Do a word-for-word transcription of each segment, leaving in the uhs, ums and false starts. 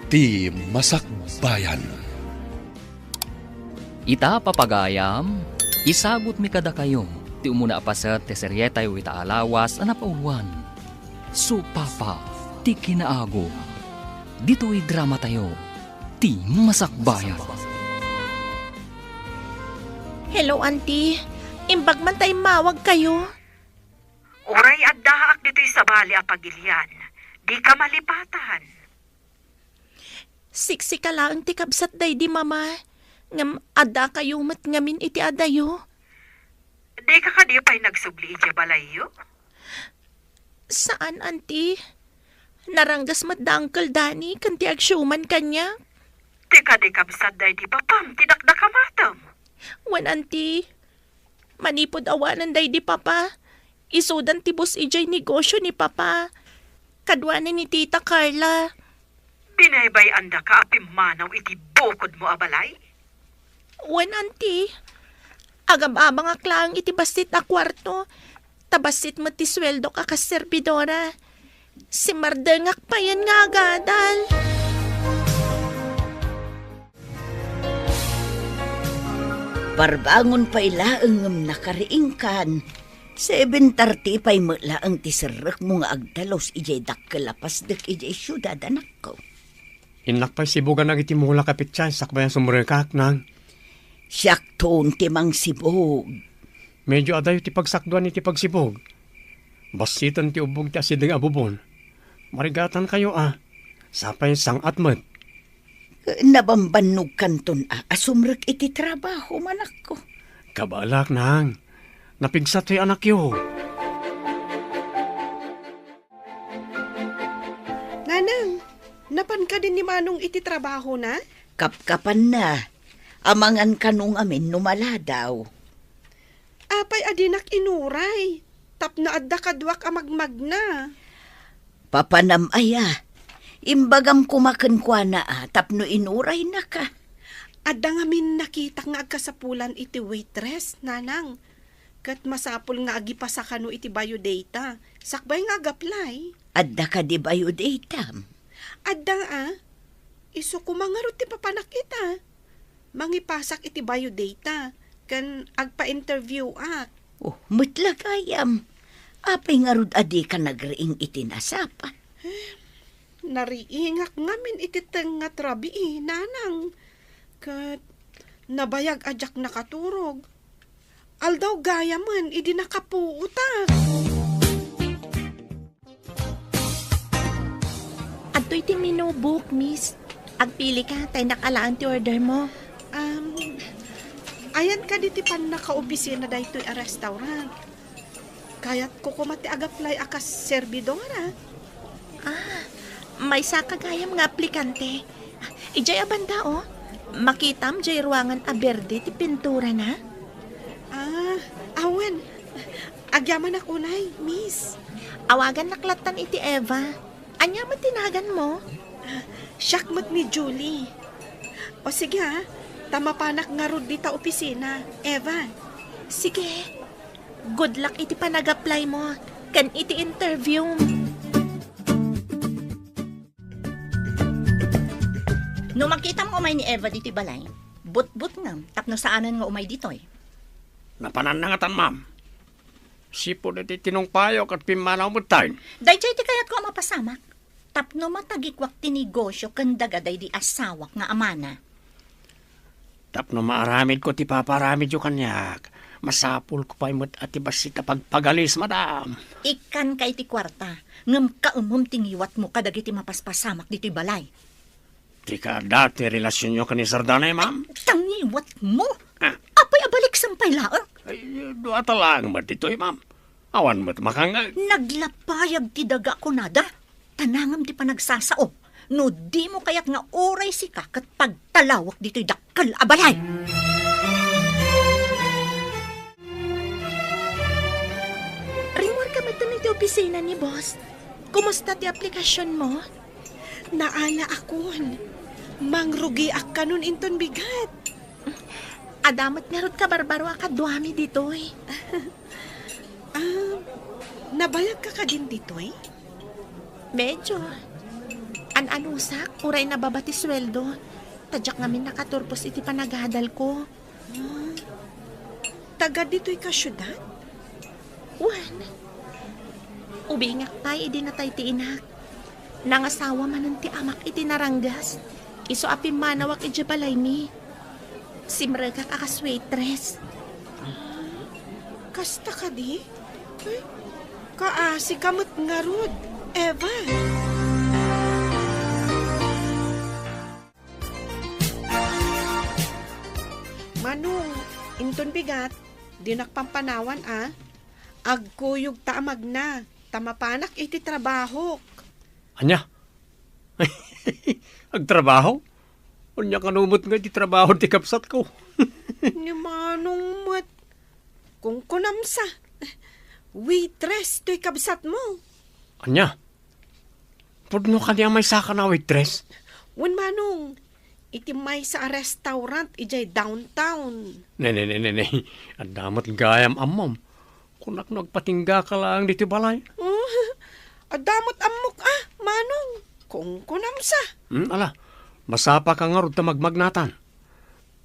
Ti Masakbayan. Ita, papagayam, isagutmi kadakayo ti umuna a paset ti serietayo ita a lawas a napauluan, Supapa ti Kinaagum. Ditoy dramatayo, Ti Masakbayan. Hello, Auntie. Imbag man ta immawagkayo. Uray addaak ditoy sabali a pagilian, dika malipatan. Siksika laeng ti kabsat daydi Mama, ngem addakayo met ngamin iti adayo. Dika kadi pay nagsubli idiay balayyo? Saan, Auntie. Naranggas met da Uncle Danny ken ti agsiuman kaniak. Ti kadi kabsat daydi papam ti dakdakamatem? Wen, Auntie. Manipud awanen daydi Papa, isudan ti bus idiay negosio ni Papa. Kaduanan ni Tita Carla. Binaybay-andaka a pimmanaw iti bukodmo a balay? Wen, Auntie. Agab-abangak laeng iti bassit a kuarto, ta bassit met ti sueldok a kas serbidora. Simmardengak payen nga agadal. Barbangon pay laeng ngem nakariingkan. Seven thirty pay met laeng ti serrekmo nga agdalus idiay dakkel a pasdek idiay siudad, anakko. Innak pay sibugan dagiti mulak a petsa sakbay a sumrekak, Nang. Siakton ti mangsibug. Medyo adayo ti pagsakduan iti pagsibug. Bassiten ti ubbog ti asideg a bubon. Marigatankayo a. Sapay sang-at met. Nabambannogkanton a, a sumrek iti trabaho, manakko. Kabaelak, Nang. Napigsa toy anakyo. Nanang, napan kadi ni Manong iti trabahona? Kapkapanna. Amangan kano ngamin no maladaw. Apay a dinak inuray tapno adda kaduak a magmagna? Papanam aya, imbagam koma kenkuana a tapno inuraynaka. Adda ngamin nakitak nga agkasapulan iti waitress, Nanang. Ket masapul nga agipasa kano iti biodata, sakbay nga agaplay. Adda kadi biodatam? Adda a. Isu koma ngarud ti papanak ita. Mangipasak iti biodata, ken agpa-interview-ak. Oh, met la gayam. Apay ngarud a dika nagriing iti nasapa? Nariingak ngamin iti tengnga ti rabii, Nanang. Ket nabayag a diak nakaturog. Aldaw gayamen idi nakapuotak. Adtoy ti menu book, miss. Agpilika, ta innak alaen ti order mo. Um, ayan kadi ti pannakaopisina daytoy a restaurant? Kayatko koma ti agaplay a kas serbidora. Ah, maysaka gayam nga aplikante. Idiay a banda, oh. Makitam diay ruangan a berde ti pinturana. Ah, awan. Agyamanak unay, miss. Awagannak lattan iti Eva. Ania met ti naganmo? Siak met ni Julie. O sige, ah. Ta mapanak ngarud dita opisina, Eva. Sige. Good luck iti panag-apply mo ken iti interview. No makitam nga umay ni Eva ditoy balay, butbutngem tapno saanen nga umay ditoy. Napananna ngatan, ma'am. Sipud iti tinungpayo ket pimmanaw metten. Daydiay ti kayatko a mapasamak tapno matagikuak ti negosio ken daga daydi asawak nga amana. Tapno maaramidko ti paparamidyo kaniak, masapulko pay met a ti bassit a pagpagalis, madam. Ikkanka iti kuarta, ngem kaemem ti ngiwatmo kadagiti mapaspasamak ditoy balay. Dika adda ti relasionyo ken ni Sir Danay, ma'am? Ta ngiwatmo? Ah. Apay a baliksem pay laeng? Ay, dua ta laeng met ditoy, ma'am. Awan met makangngeg. Naglapayag ti daga kunada. Tanangem ti panagsasao. No dimo kayat nga uray sika ket pagtalawak ditoy dakkel a balay. Rimmuarka metten iti opisina ni boss. Kumusta ti aplikasionmo? Naalaakon. Mangrugiak kanon inton bigat. Adda met ngarud kabarbaro a kaduami ditoy. Ah, nabayagka kadin ditoy? Medyo. An-anusak, uray nababa ti sueldo. Ta diak ngamin nakaturpos iti panagadalko. Ah, taga ditoy ka siudad? Wen. Ubingak pay idi natay ti inak. Nangasawa manen ti amak iti naranggas. Isu a pimmanawak idiay balaymi. Simrekak a kas waitress. Kasta kadi? Ay, kaasi ka met ngarud, Eva. Manong, inton bigat, dinak pampanawan a. Agkuyog ta a magna, ta mapanak iti trabahok. Ania? Agtrabaho? Ania kano met nga iti trabaho ti kabsatko? Ni Manong met. Kunkunam sa. Waitress toy kabsatmo. Ania? Pudno kadi a maysa kano a waitress? Wen, Manong. Iti maysa a restaurant idiay downtown. Ne, ne, ne, ne, ne. Adda met gayam ammom. Kunak no agpatingga ka laeng ditoy balay. Oh, adda met ammok a, Manong. Kunkunam sa. Hmm, ala, masapa ka ngarud ta magmagnatan.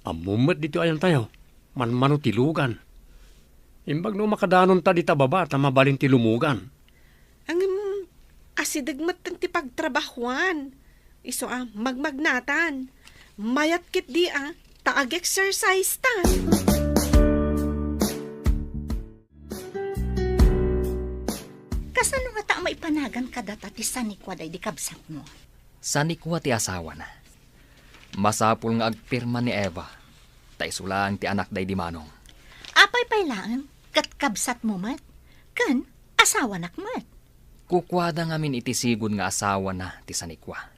Ammom met ditoy ayantayo, manmano ti lugan. Imbag no makadanonta dita baba ta mabalin ti lumugan. Ngem, asideg metten ti pagtrabahuan. Isu a, magmagnatan. Mayat ketdi a, ta ag-exercise ta. Kasano ngata a maipanagan kadata ti sanikua daydi kabsatmo? Sanikua ti asawana. Masapul nga agpirma ni Eva, ta isu laeng ti anak daydi Manong. Apay pay laeng, ket kabsatmo met, ken asawanak met. Kukuada ngamin iti sigud nga asawana ti sanikua.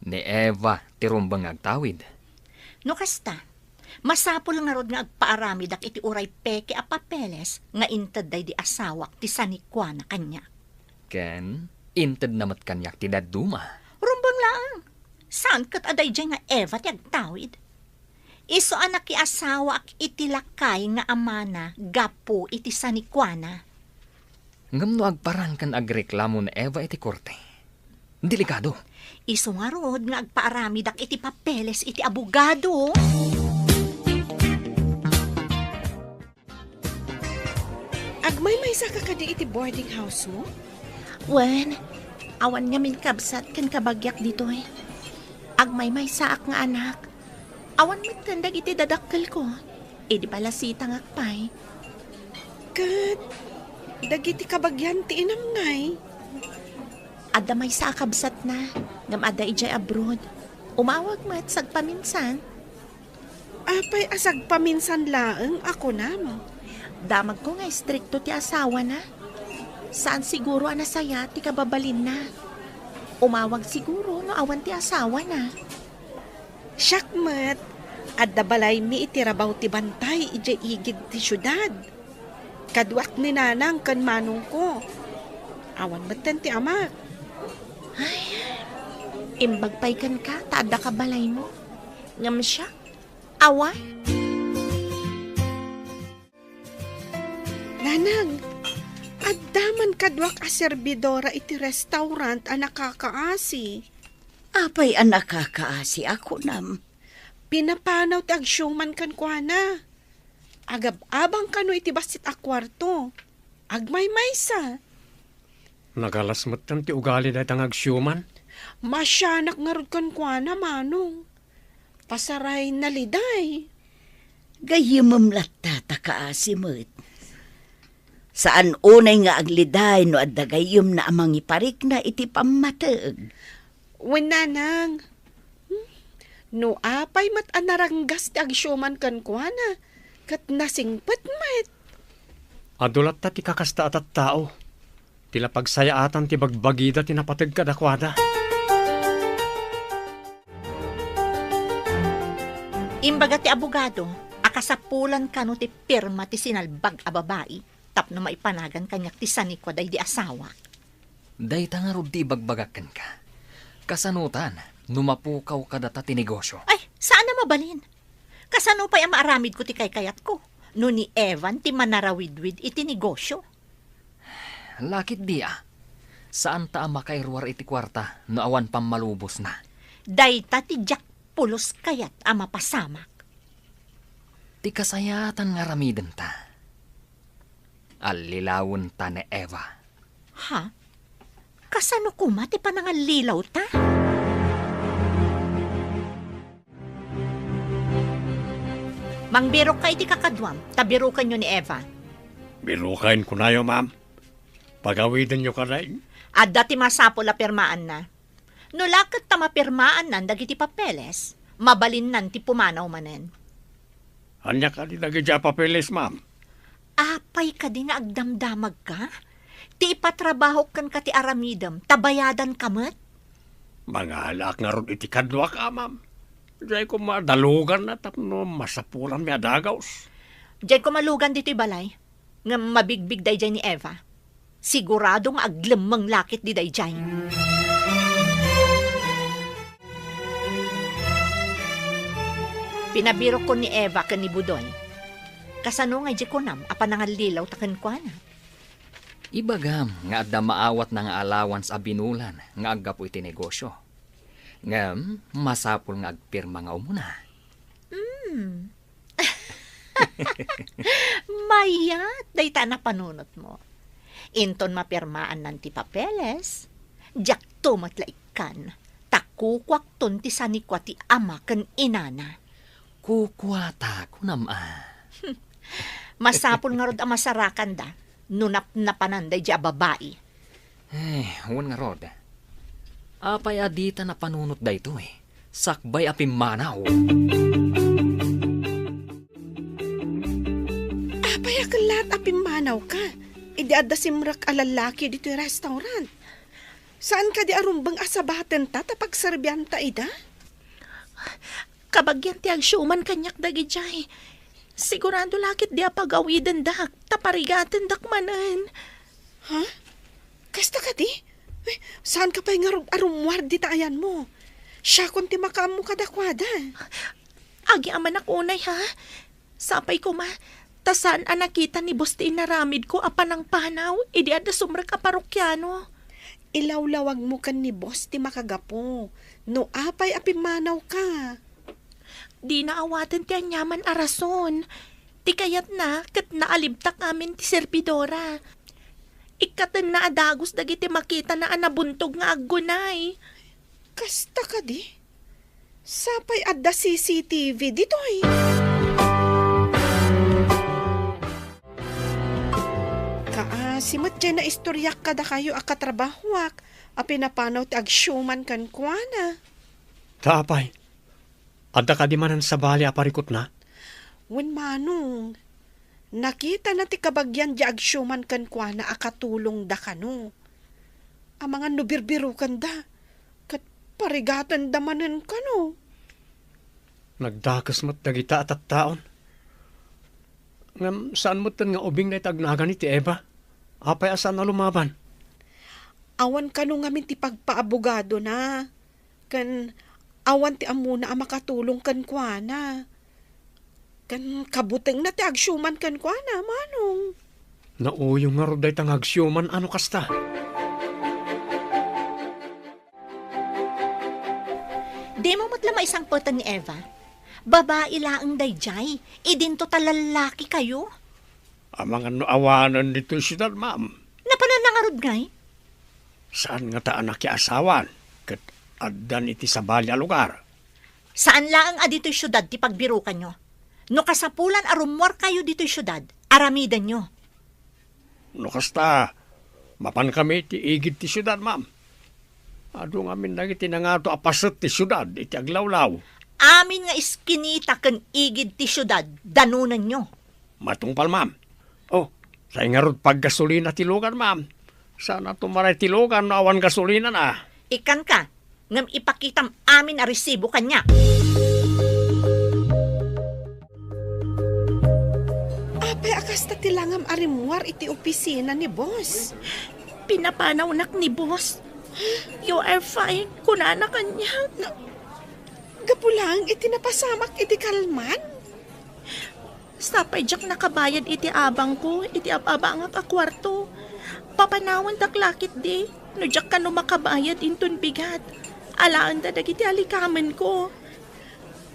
Ni Eva ti rumbeng nga agtawid. No kasta, masapul ngarud nga agpaaramidak iti uray peke a papeles nga inted daydi asawak ti sanikuana kaniak. Ken intedna met kaniak ti dadduma. Rumbeng laeng. Saan ket a daydiay nga Eva ti agtawid? Isu a nakiasawaak iti lakay nga amana gapu iti sanikuana. Ngem no agparang ken agreklamo ni Eva iti korte, delikado. Isu ngarud nga agpaaramidak iti papeles iti abogado. Agmaymaysa ka kadi iti boarding house-mo? Wen, awan ngamin kabsat ken kabagiak ditoy. Agmaymaysaak nga anak. Awan metten dagiti dadakkelko. Idi palasitangak pay. Ket dagiti kabagian ti inam ngay? Adda maysa a kabsatna, ngem adda idiay abroad. Umawag met sagpaminsan. Apay a sagpaminsan laeng a kunam? Damagko nga istrikto ti asawana. Saan siguro a nasaya ti kababalinna. Umawag siguro no awan ti asawana. Siak met, adda balaymi iti rabaw ti bantay idiay igid ti siudad. Kaduak ni nanang ken manongko. Awan metten ti amak. Ay, imbag pay kenka ta adda ka balaymo. Ngem siak, awan. Nanang, adda man kaduak a serbidora iti restaurant a nakakaasi. Apay a nakakaasi a kunam? Pinapanaw ti agsiuman kenkuana. Agab-abang kano iti bassit a kuarto. Agmaymaysa. Nagalas metten ti ugali dayta nga agsiuman. Masianak ngarud kenkuana, Manong. Pasaray naliday. Gayyemem latta ta kaasi met. Saan unay nga agliday no adda gayyemna a mangiparikna iti pammateg. Wen, nanang. Hmm? No apay met a naranggas ti agsiuman kenkuana, ket nasingpet met. Adu latta ti kakasta a tattao. Ti la pagsayaatan ti bagbagida ti napateg kadakuada. Imbaga ti abogado a kasapulan kano ti pirma ti sinalbag a babai tapno maipanagan kaniak ti sanikua daydi asawa. Dayta ngarud ti ibagbagak kenka. Kasanotan no mapukaw kadata ti negosyo? Ay, saan a mabalin. Kasano pay a maaramidko ti kaykayatko no ni Evan ti manarawidwid iti negosyo? Lakit di a. Saanta a makairuar iti kuarta no awan pammalubosna. Dayta ti diak pulos kayat a mapasamak. Ti kasayaatan nga aramidenta, allilawenta ni Eva. Ha? Kasano koma ti panangallilawta? Mangbirokka iti kakaduam, ta birokenyo ni Eva. Biroken, kunayo, ma'am. Pagawidenyo kadi. Adda ti masapul a pirmaanna. No la ket ta mapirmaannan dagiti papeles, mabalinnan ti pumanaw manen. Ania kadi dagiti a papeles, ma'am? Apay kadi nga agdamdamagka? Ti ipatrabahok kenka ti aramidem, ta bayadanka met? Mangalaak ngarud iti kaduak, a, ma'am. Diay koma daluganna tapno masapulanmi a dagus. Diay koma lugan ditoy balay. Ngem mabigbig daydiay ni Eva. Sigurado nga aglemmeng la ketdi daydiay. Pinabirokon ni Eva ken ni Budoy. Kasano nga idiay kunam a panangallilawta kenkuana? Ibagam nga adda maawatna nga allowance a binulan nga aggapu iti negosio. Ngem masapul nga agpirma nga umuna. Hmm. Mayat dayta a napanunotmo. Inton mapirmaannan ti papeles, diakto met la ikkan, ta kukuakton ti sanikua ti ama ken inana. Kukuata, kunam a. Masapul ngarud a masarakanda no napnapanan daydiay a babai. Eh, wen ngarud. Apay a dita napanunot daytoy? Sakbay a pimmanaw. Apay a kellat a pimmanawka? Idi adda simrek a lallaki ditoy restaurant. Saan kadi a rumbeng a sabatenta ta pagserbianta ida? Kabagian ti agsiuman kaniak dagidiay. Sigurado la ketdi a pagawidendak, ta parigatendak manen. Ha? Kasta kadi? Ay, saanka pay ngarud a rummuar dita ayanmo? Siakon ti makaammo kadakuada. Agyamanak unay, ha? Sapay koma, ta saan a nakita ni Boss ti inaramidko a panangpanaw idi adda sumrek a parokiano. Ilawlawagmo ken ni Boss ti makagapu no apay a pimmanawka. Dina awaten ti aniaman a rason. Ti kayatna ket naalibtak amin ti servidora. Ikkatenna a dagus dagiti makitana a nabuntog nga aggunay. Kasta kadi? Sapay adda C C T V ditoy. Kaasi met diay naistoriak kadakayo a katrabahoak a pinapanaw ti agsiuman kenkuana. Ta apay, adda kadi manen sabali a parikutna? Wen, manong, nakitana ti kabagian diay agsiuman kenkuana a katulongda kano. Amangan no birbirokanda, ket parigatenda manen kano. Nagdakes met dagita a tattaon. Ngem saan metten nga ubing dayta agnagani ti Eva? Apay a saan a lumaban? Awan kano ngamin ti pagpaabogadona, ken awan ti ammona a makatulong kenkuana. Ken kabutengna ti agsiuman kenkuana, manong. Nauyo ngarud dayta nga agsiuman a no kasta. Dimo met la maisangpeten ni Eva. Babai laeng daydiay, idinto ta lallaki kayo. Amangan no awanen ditoy siudad, ma'am. Napananna ngarud ngay? Saan ngata a nakiasawan, ket addan iti sabali a lugar. Saan laeng a ditoy siudad ti pagbirokanyo. No kasapulan a rummuarkayo ditoy siudad, aramidenyo. No kasta, mapankami iti igid ti siudad, ma'am. Adu ngamin dagiti nangato a paset ti siudad iti aglawlaw. Amin nga iskinita ken igid ti siudad, danonenyo. Matungpal, ma'am. Oh, say ngarud paggasolina ti lugan, ma'am. Saan a tumaray ti lugan no awan gasolinana. Ikkanka, ngem ipakitam amin a resibo kaniak. Apay a kasta ti langam a rimmuar iti opisina ni boss? Pinapanawnak ni boss. "You are fine," kunana kaniak. Na, gapu laeng iti napasamak iti kalman? Sapay diak nakabayad iti abangko iti ab-abangak a kuarto. Papanawendak la ketdi. No diak kano makabayad inton bigat, alaenda dagiti alikamenko.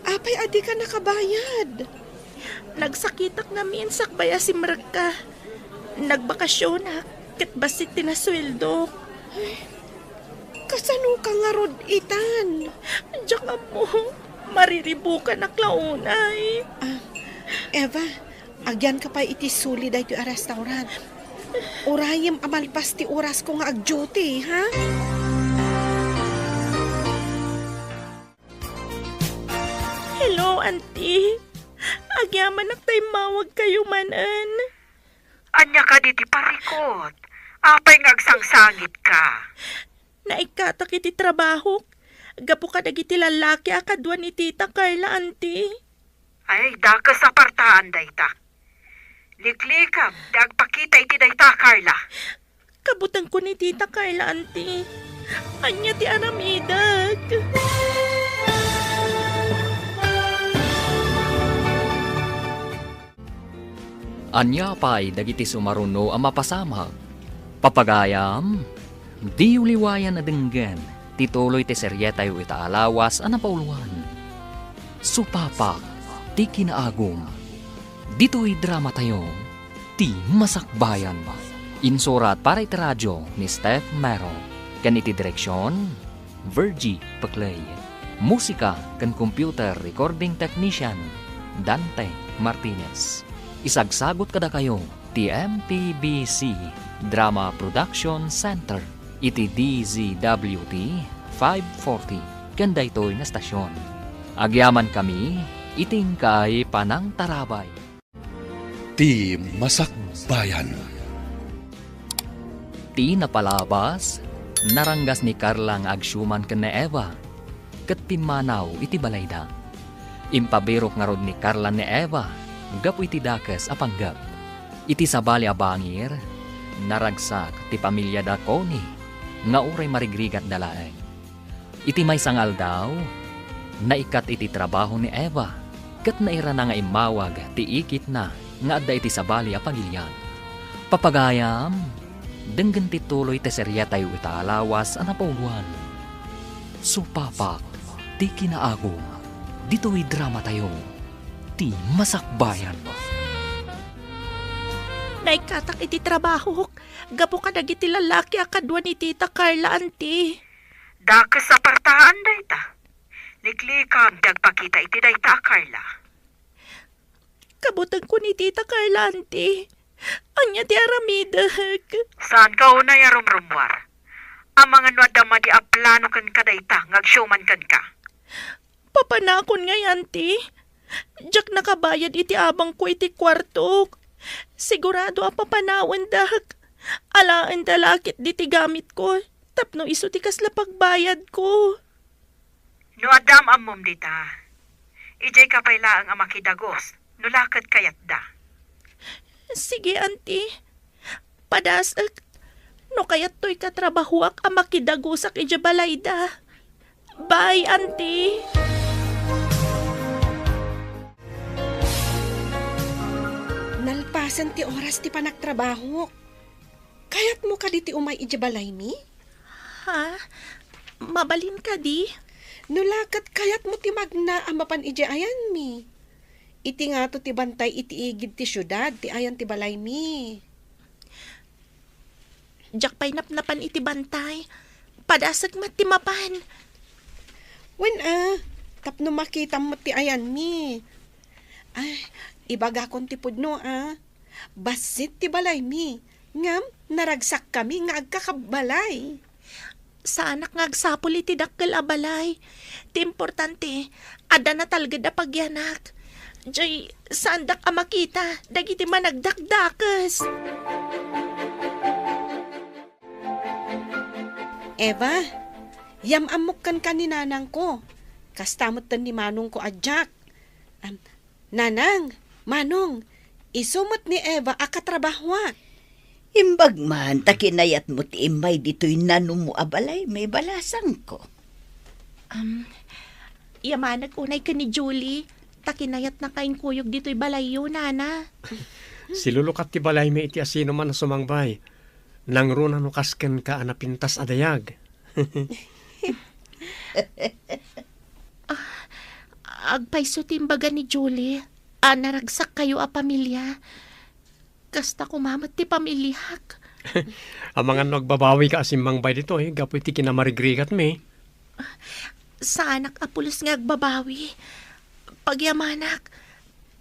Apay a dika nakabayad? Nagsakitak ngamin sakbay a simrekka. Nagbakasionak, ket bassit ti nasueldok. Ay, kasanoka ngarud itan? Diak ammo, mariribukanak la unay. Ah, Eva, agyanka pay iti suli daytoy a restaurant. Urayem a malpas ti orasko nga ag-duty, ha? Hello, Auntie. Agyamanak ta immawagkayo manen. Ania kadi ti parikut? Apay nga agsangsangitka? Naikkatak iti trabahok gapu kadagiti lallaki a kadua ni Tita Carla, Auntie. Ay, dakes a partaan dayta. Liklikam ti agpakita iti dayta, Carla. Kabutengko ni Tita Carla, Auntie. Ania ti aramidek? Ania pay dagiti sumaruno a mapasamak? Papagayam, diyo liwayan a denggen ti tuloy ti serietayo ita a lawas a napauluan, Supapak ti Kinaagum. Ditoy dramatayo, Ti Masakbayan. Insurat para iti radio ni Steph Mero, ken iti direksion, Virgie Peclay. Musika ken computer recording technician, Dante Martinez. Isagsagut kadakayo ti M P B C Drama Production Center iti D Z W T five forty ken daytoy nga stasyon. Agyamankami iti inkay panangtarabay. Ti Masakbayan. Ti napalabas, naranggas ni Carla nga agsiuman ken ni Eva, ket pimmanaw iti balayda. Impabirok ngarud ni Carla ni Eva gapu iti dakes a panggep. Iti sabali a bangir, naragsak ti pamiliada Connie nga uray marigrigatda laeng. Iti maysa nga aldaw, naikkat iti trabaho ni Eva ket nairana nga immawag ti ikitna nga adda iti sabali a pagilian. Papagayam, denggen ti tuloy ti seriatayo ita a lawas a napauluan. Supapak ti Kinaagum. Ditoy dramatayo, Ti Masakbayan. Naikkatak iti trabahok gapu kadagiti lallaki a kadua ni Tita Carla, Auntie. Dakes a partaan dayta. Liklikam ti agpakita iti dayta a Carla. Kabutengko ni Tita Carla, Auntie. Ania ti aramidek? Saanka unay a rumrummuar? Amangan no adda madi a plano kenka dayta nga agsiuman kenka. Papanakon ngay, Auntie. Diak nakabayad iti abangko iti kuartok. Sigurado a papanawendak. Alaenda la ketdi ti gamitko tapno isu ti kasla pagbayadko. No adda am-ammom dita, idiayka pay laeng a makidagus no la ket kayatda. Sige, Auntie. Padasek, no kayatto, ikatrabahoak a makidagusak idiay balayda. Bye, Auntie. Nalpasen ti oras ti panagtrabahok. Kayatmo kadi ti umay idiay balaymi? Ha? Mabalin kadi? No la ket kayatmo ti magna a mapan idiay ayanmi. Iti ngato ti bantay iti igid ti siudad ti ayan ti balaymi. Diak pay napnapan iti bantay. Padasek met ti mapan. Wen a, tapno makitam met ti ayanmi. Ay, ibagakon ti pudno a. Bassit ti balaymi, ngem naragsakkami nga agkakabbalay. Saanak nga agsapul iti dakkel a balay. Ti importante, adda natalged a pagyanak. Jay, saandak a makita dagiti managdakdakes. Eva, yam-ammok kenka ni nanangko. Kasta metten ni manongko a Jack. Am, Nanang, Manong, isu met ni Eva a katrabahoak. Imbag man ta kinayatmo ti immay ditoy nanumo a balaymi, balasangko. Am, yamanek unay ken ni Julie, ta kinayatnaka inkuyog ditoy balayyo, Nana. Silulukat ti balaymi iti asinoman a sumangbay. Nangruna no kas kenka a napintas a dayag. Agpayso ti imbaga ni Julie a naragsakkayo a pamilia. Kasta koma met ti pamiliak. Amangan no agbabawika a simmangbay ditoy gapu iti kinamarigrigatmi. Saanak a pulos nga agbabawi. Pagyamanak,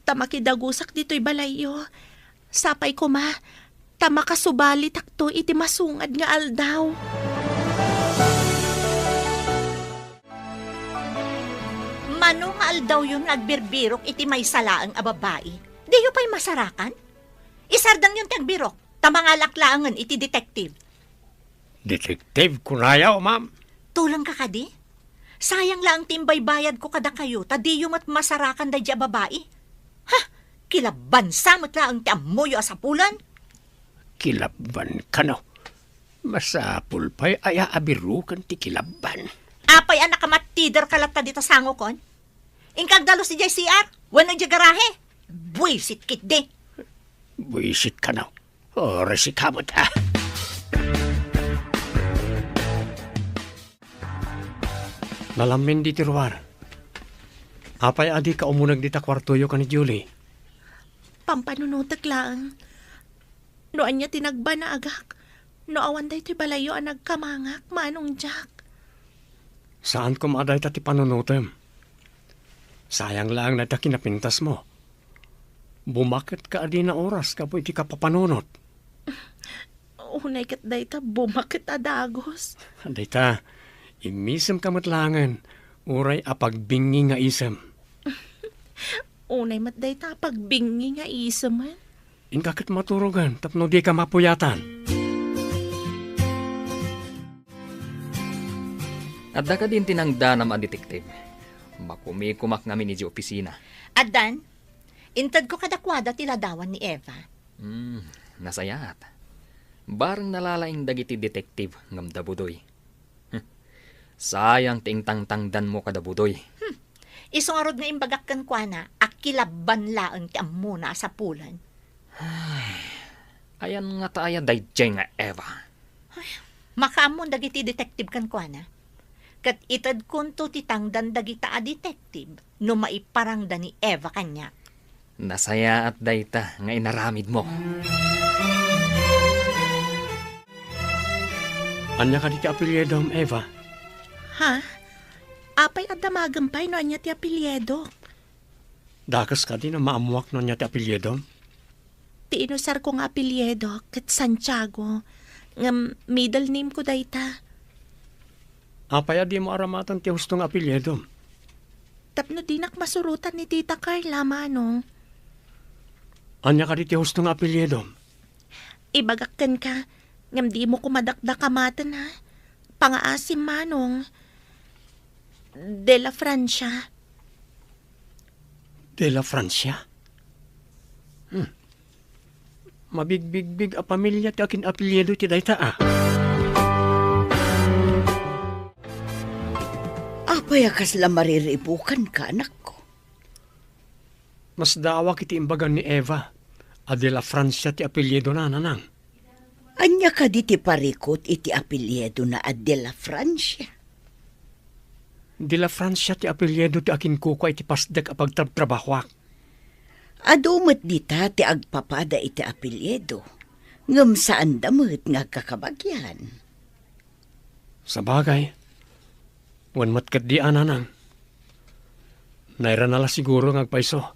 ta makidagusak ditoy balayyo. Sapay koma, ta makasubalitakto iti masungad nga aldaw. Mano nga aldawyon nga agbirbirok iti maysa laeng a babai? Diyo pay masarakan? Isardengyon ti agbirok, ta mangalak laengen iti detective. Detective, kunayo, ma'am? Tulongka kadi? Sayang laeng ti imbaybayadko kadakayo, ta diyo met masarakan daydi a babai. Ha? Kilabbansa met laeng ti ammoyo a sapulen? Kilabban kano? Masapul pay a abiroken ti kilabban. Apay a nakamattiderka latta dita sangokon? Inka agdalus idiay C R wenno idiay garahe? Buisit ketdi. Buisit kano? Oras ikaw met, ah. Nalamin ditoy ruar. Apay a dika umuneg dita kuartoyo ken ni Julie? Pampanunotek laeng. No ania ti nagbanagak, no awan daytoy balayyo a nagkamangak, Manong Jack. Saan koma a dayta ti panunotem. Sayang laeng dayta kinapintasmo. Bumaketka a dina oras gapu iti kapapanunot. Unay ket dayta bumaket a dagus. Dayta, immisemka met laengen, uray apagbingi nga isem. Unay met dayta apagbingi nga isemen. Inka ket maturogen tapno dika mapuyatan. Adda kadin ti nangdanam a detective? Makumikumak ngamin idiay opisina. Addan, intedko kadakuada ti ladawan ni Eva. Hmm, nasayaat. Bareng nalalaing dagiti detective ngem da Budoy. Hm. Sayang ti intangtangdanmo kada Budoy. Hmm. Isu ngarud nga imbagak kenkuana a kilabban laeng ti ammona a sapulen. Ay, ayan ngata aya daydiay nga Eva? Ay, makaammon dagiti detective kenkuana. Ket itedkonto ti tangdan dagita a detective no maiparangda ni Eva kaniak. Nasayaat dayta nga inaramidmo. Ania kadi ti apelyedom, Eva? Ha? Apay a damagem pay no ania ti apelyedo? Dakes kadi no maammoak no ania ti apelyedom? Ti inusarko nga apelyedo ket Santiago, ngem middle name ko dayta. Apay a dimo aramaten ti husto nga apelyedom? Tapno dinak masurotan ni Tita Carla, Manong. Ania kadi ti husto nga apelyedom? Ibagak kenka, ngem dimo koma dakdakamaten, ha? Pangaasim, Manong. De la Francia. De la Francia? Hmm. Mabigbigbig a pamilia ti akin-apelyedo iti dayta, a. Apay a kasla mariribukanka, anakko? Masdawak iti imbagan ni Eva a de la Francia ti apelyedona, nanang. Ania kadi ti parikut iti apelyedona a de la Francia? De la Francia ti apelyedo ti akinkukua iti pasdek a pagtrabtrabahoak. Adu met dita ti agpapada iti apelyedo, ngem saanda met nga agkakabagian. Sabagay, wen met ketdi a, nanang. Nairana la siguro nga agpayso.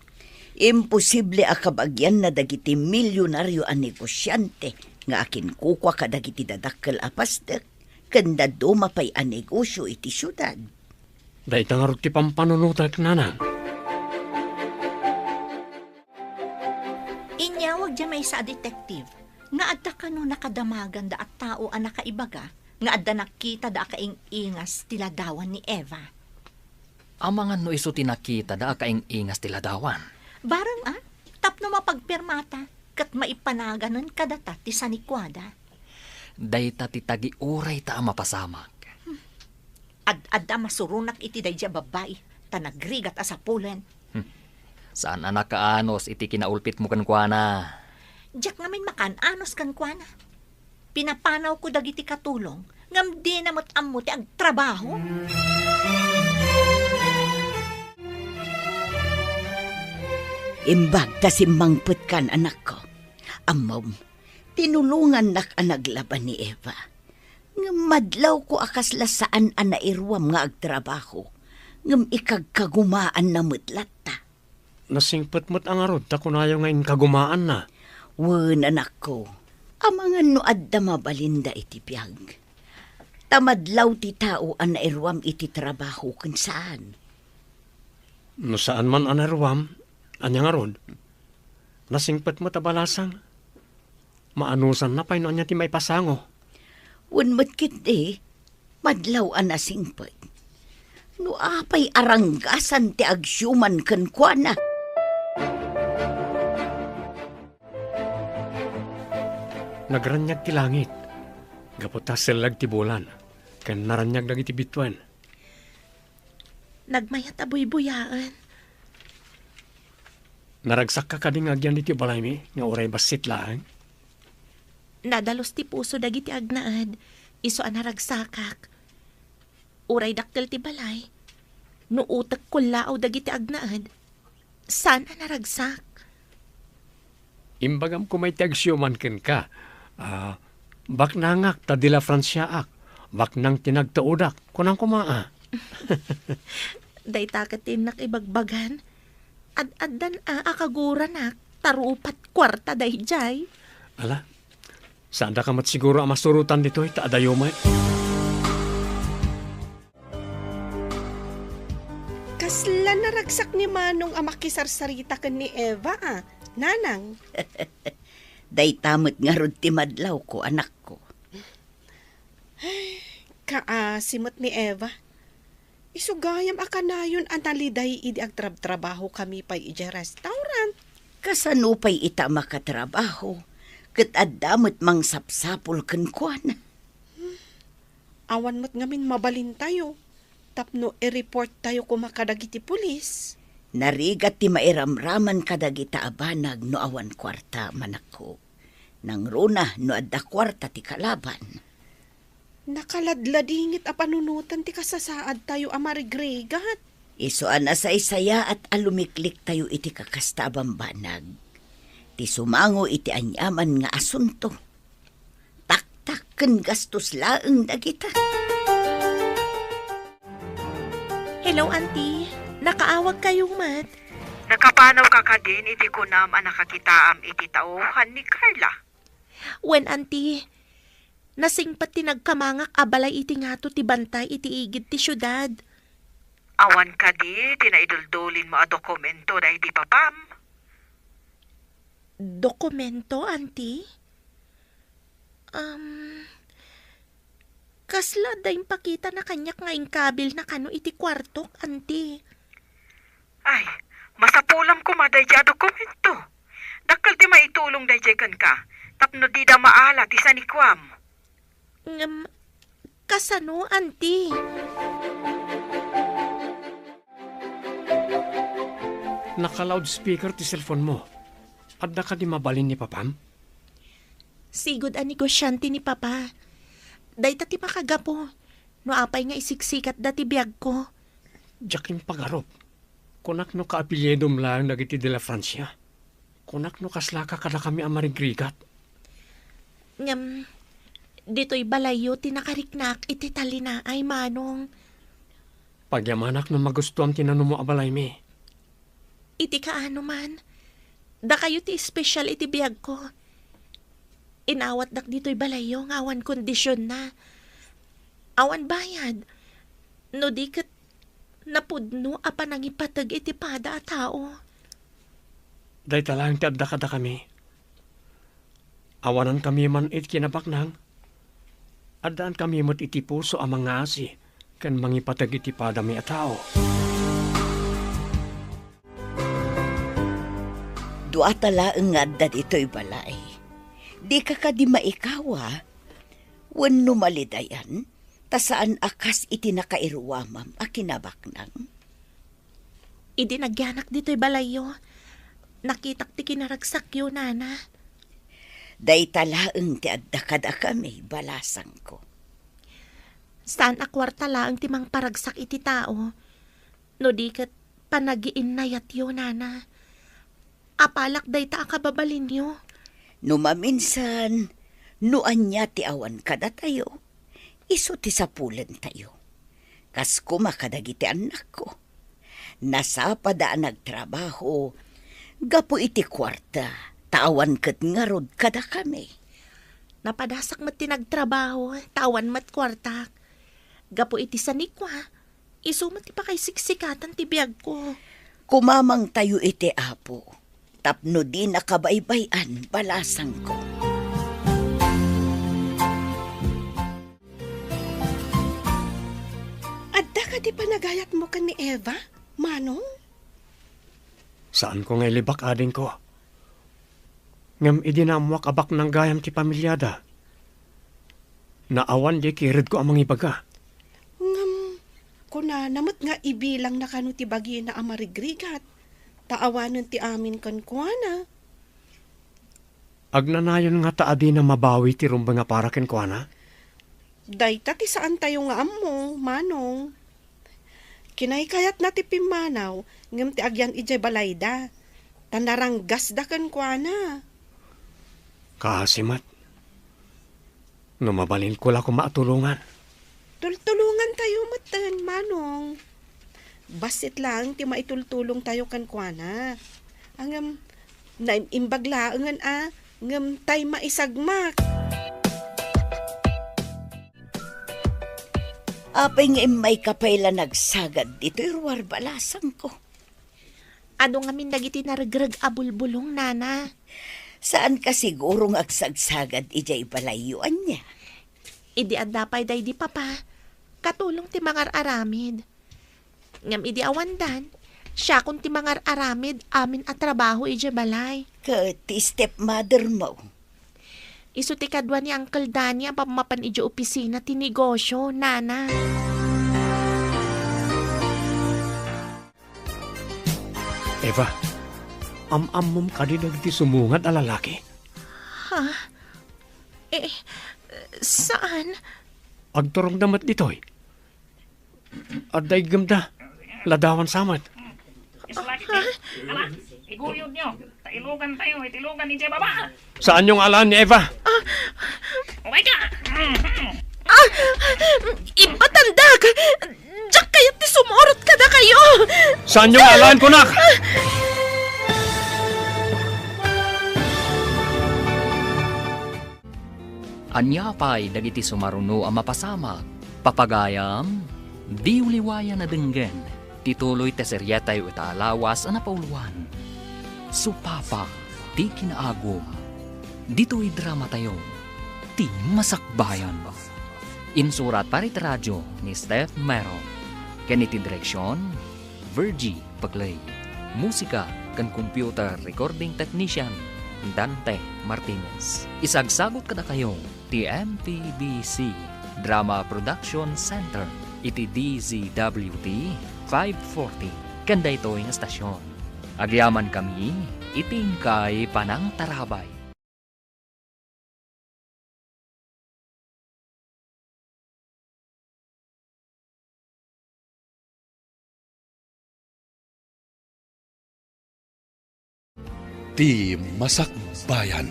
Imposible a kabagianna dagiti milionario a negosiante nga akinkukua kadagiti dadakkel a pasdek ken dadduma pay a negosio iti siudad. Dayta ngarud ti pampanunotek, nanang. Inyawag diay maysa a detective nga adda kano nakadamaganda a tao a nakaibaga nga adda nakitada a kaing-ingas ti ladawan ni Eva. Amangan no isu ti nakitada a kaing-ingas ti ladawan? Bareng a, tapno mapagpirmata ket maipanaganen kadata ti sanikuada. Dayta ti tagiurayta a mapasamak. Ad-adda masuronak iti daydi a babbai, ta nagrigat a sapulen. Hmm. Saan a nakaanus iti kinaulpitmo kenkuana? Diak ngamin makaan-anus kenkuana. Pinapanawko dagiti katulong, ngem dina met ammo ti agtrabaho. Imbag ta simmangpetkan, anakko. Ammom, tinulongannak a naglaban ni Eva. Ngem madlawko a kasla saan a nairuam nga agtrabaho, ngem ikagkagumaanna met latta. Nasingpet met a ngarud ta kunayo nga inkagumaanna. Wen, anakko, amangan no adda mabalinda iti biag. Ta madlaw ti tao a nairuam iti trabaho ken saan. No saan man a nairuam, ania ngarud? Nasingpet met a balasang. Maanusanna pay no ania ti maipasango. Wen met ketdi, madlaw a nasingpet. No apay a ranggasan ti agsiuman kenkuana. Nagraniag ti langit, gapu ta sellag ti bulan, ken naraniag dagiti bituen. Nagmayat a buybuyaen. Naragsakka kadi nga agyan ditoy balaymi nga uray bassit laeng? Nadalus ti puso dagiti agnaed, isu a naragsakak. Uray dakkel ti balay, no utek kullaaw dagiti agnaed, saan a naragsak. Imbagam koma iti agsiuman kenka. Ah, baknangak ta de la Franciaak. Baknang ti nagtaudak. Kunam koma, a. Dayta ket ti innak ibagbagan. Ad-addan a, a kaguranak, ta rupat kuarta daydiay. Ala, saandaka met siguro a masurotan ditoy, ta adayo met. Kasla naragsak ni Manong a makisarsarita ken ni Eva, a, Nanang. Dayta met ngarud ti madlawko, anakko. Kaasi met ni Eva. Isu gayam a kanayon a naliday idi agtrabtrabahokami pay idiay restaurant. Kasano pay ita a makatrabaho, ket adda met mangsapsapul kenkuana? Awan met ngamin mabalintayo tapno i-reporttayo koma kadagiti pulis. Narigat ti mairamraman kadagita a banag no awan kuarta, manakko. Nangruna no adda kuarta ti kalaban. Nakaladladingit a panunotan ti kasasaadtayo a marigrigat. Isu a nasaysayaat a lumikliktayo iti kakasta a bambanag. Ti sumango iti aniaman nga asunto. Taktak ken gastos laeng dagita. Hello, Auntie. Nakaawagkayo met. Nakapanawka kadin iti kunam a nakakitaam iti tauhan ni Carla? Wen, Auntie. Nasingpet ti nagkamangak a balay iti ngato ti bantay iti igid ti siudad. Awan kadi ti naiduldulinmo a dokumento daydi papam? Dokumento, Auntie? Um, kasla adda impakitana kaniak nga inkabilna kano iti kuartok, Auntie? Ay, masapulam koma daydiay a dokumento. Dakkel ti maitulong daydiay kenka, tapno dida maala ti sanikuam. Ngem, kasano, Auntie? Naka-loudspeaker ti cellphone mo. Adda kadi mabalin ni papam? Sigud a negosiante ni papa. Dayta ti makagapu no apay nga isiksikatda ti biagko. Diak impagarup. Kunak no kaapelyidom laeng dagiti de la Francia. Kunak no kaslaka kadakami a marigrigat. Ngem, ditoy balayyo ti nakariknaak iti talinaay, Manong. Pagyamanak no magustuam ti nanumo a balaymi. Iti kaano man, dakayo ti espesial iti biagko. Inawatdak ditoy balayyo nga awan kondisionna. Awan bayad. No di ket napudno a panangipateg iti pada a tao. Dayta laeng ti adda kadakami. Awanankami man iti kinabaknang, addaankami met iti puso a mangaasi ken mangipateg iti padami a tao. Duata laeng nga adda ditoy balay. Dika kadi maikawa wenno malidayan, ta saan a kas iti nakairuamam a kinabaknang? Idi nagyanak ditoy balayyo, nakitak ti kinaragsakyo, Nana. Dayta laeng ti adda kadakami, balasangko. Saan a kuarta laeng ti mangparagsak iti tao, no di ket panagiinnayatyo, nana. Apalak dayta a kababalinyo. No maminsan, no ania ti awan kadatayo, isu ti sapulentayo. Kas koma kadagiti annakko. Nasapada a nagtrabaho gapu iti kuarta, ta awan ket ngarud kadakami. Napadasak met ti nagtrabaho, ta awan met kuartak. Gapu iti sanikua, isu met ti pakaisiksikatan ti biagko. Kumamangtayo iti Apo, tapno dina kabaybay-an, balasangko. Adda kadi panagayatmo ken ni Eva, Manong? Saanko nga ilibak, adingko. Ngem idi naammoak a baknang gayam ti pamiliada, naawan diay kiredko a mangibaga. Ngem, kunana met nga ibilangna kano ti bagina a marigrigat, ta awanen ti amin kenkuana. Agnanayon ngata a dina mabawi ti rumbeng a para kenkuana? Dayta ti saantayo nga ammo, Manong. Kinaykayatna ti pimmanaw, ngem ti agyan idiay balayda, ta naranggasda kenkuana. Kaasi met. No mabalinko la koma a tulongan. Tultulongantayo metten, Manong. Bassit laeng ti maitultulongtayo kenkuana. Ngem, naim-imbag laengen a, ngem tay maisagmak. Apay nga immayka pay la nagsagad ditoy ruar, balasangko? Adu ngamin dagiti naregreg a bulbulong, nana. Saanka siguro nga agsagsagad idiay balayyo, ania? Idi adda pay daydi papa, katulong ti mangar-aramid. Ngem idi awandan, siakon ti mangar-aramid amin a trabaho idiay balay. Ket ti stepmother mo? Isu ti kadua ni Uncle Danny a pammapan idiay opisina ti negosio, nana. Eva, am-ammom kadi dagiti sumungad a lalaki? Ha? Eh, saan? Agturongda met ditoy. Adda iggemda. Ladawan sa met. Isulagit, eh. Ala, iguyod nyo. Ta ilugan tayo, iti lugan ni Jeba ba? Saanyo nga alaan ni Eva? Okay ka? Ah, ibatandak! Diak kayat ti sumurot kadakayo! Saanyo nga alaan, kunak? Ania pay dagiti sumaruno a mapasamak? Papagayam, diyo liwayan a denggen ti tuloy ti serietayo ita a lawas a napauluan. Supapa ti kinaagum. Ditoy dramatayo, ti masakbayan. Insurat para iti radio ni Steph Mero. Ken iti direksion, Virgie Paclay. Musika ken computer recording technician, Dante Martinez. Isagsagut kadakayo ti M P B C Drama Production Center iti D Z W T five forty ken daytoy nga estasion. Agyamankami iti inkay panangtarabay. Ti masakbayan.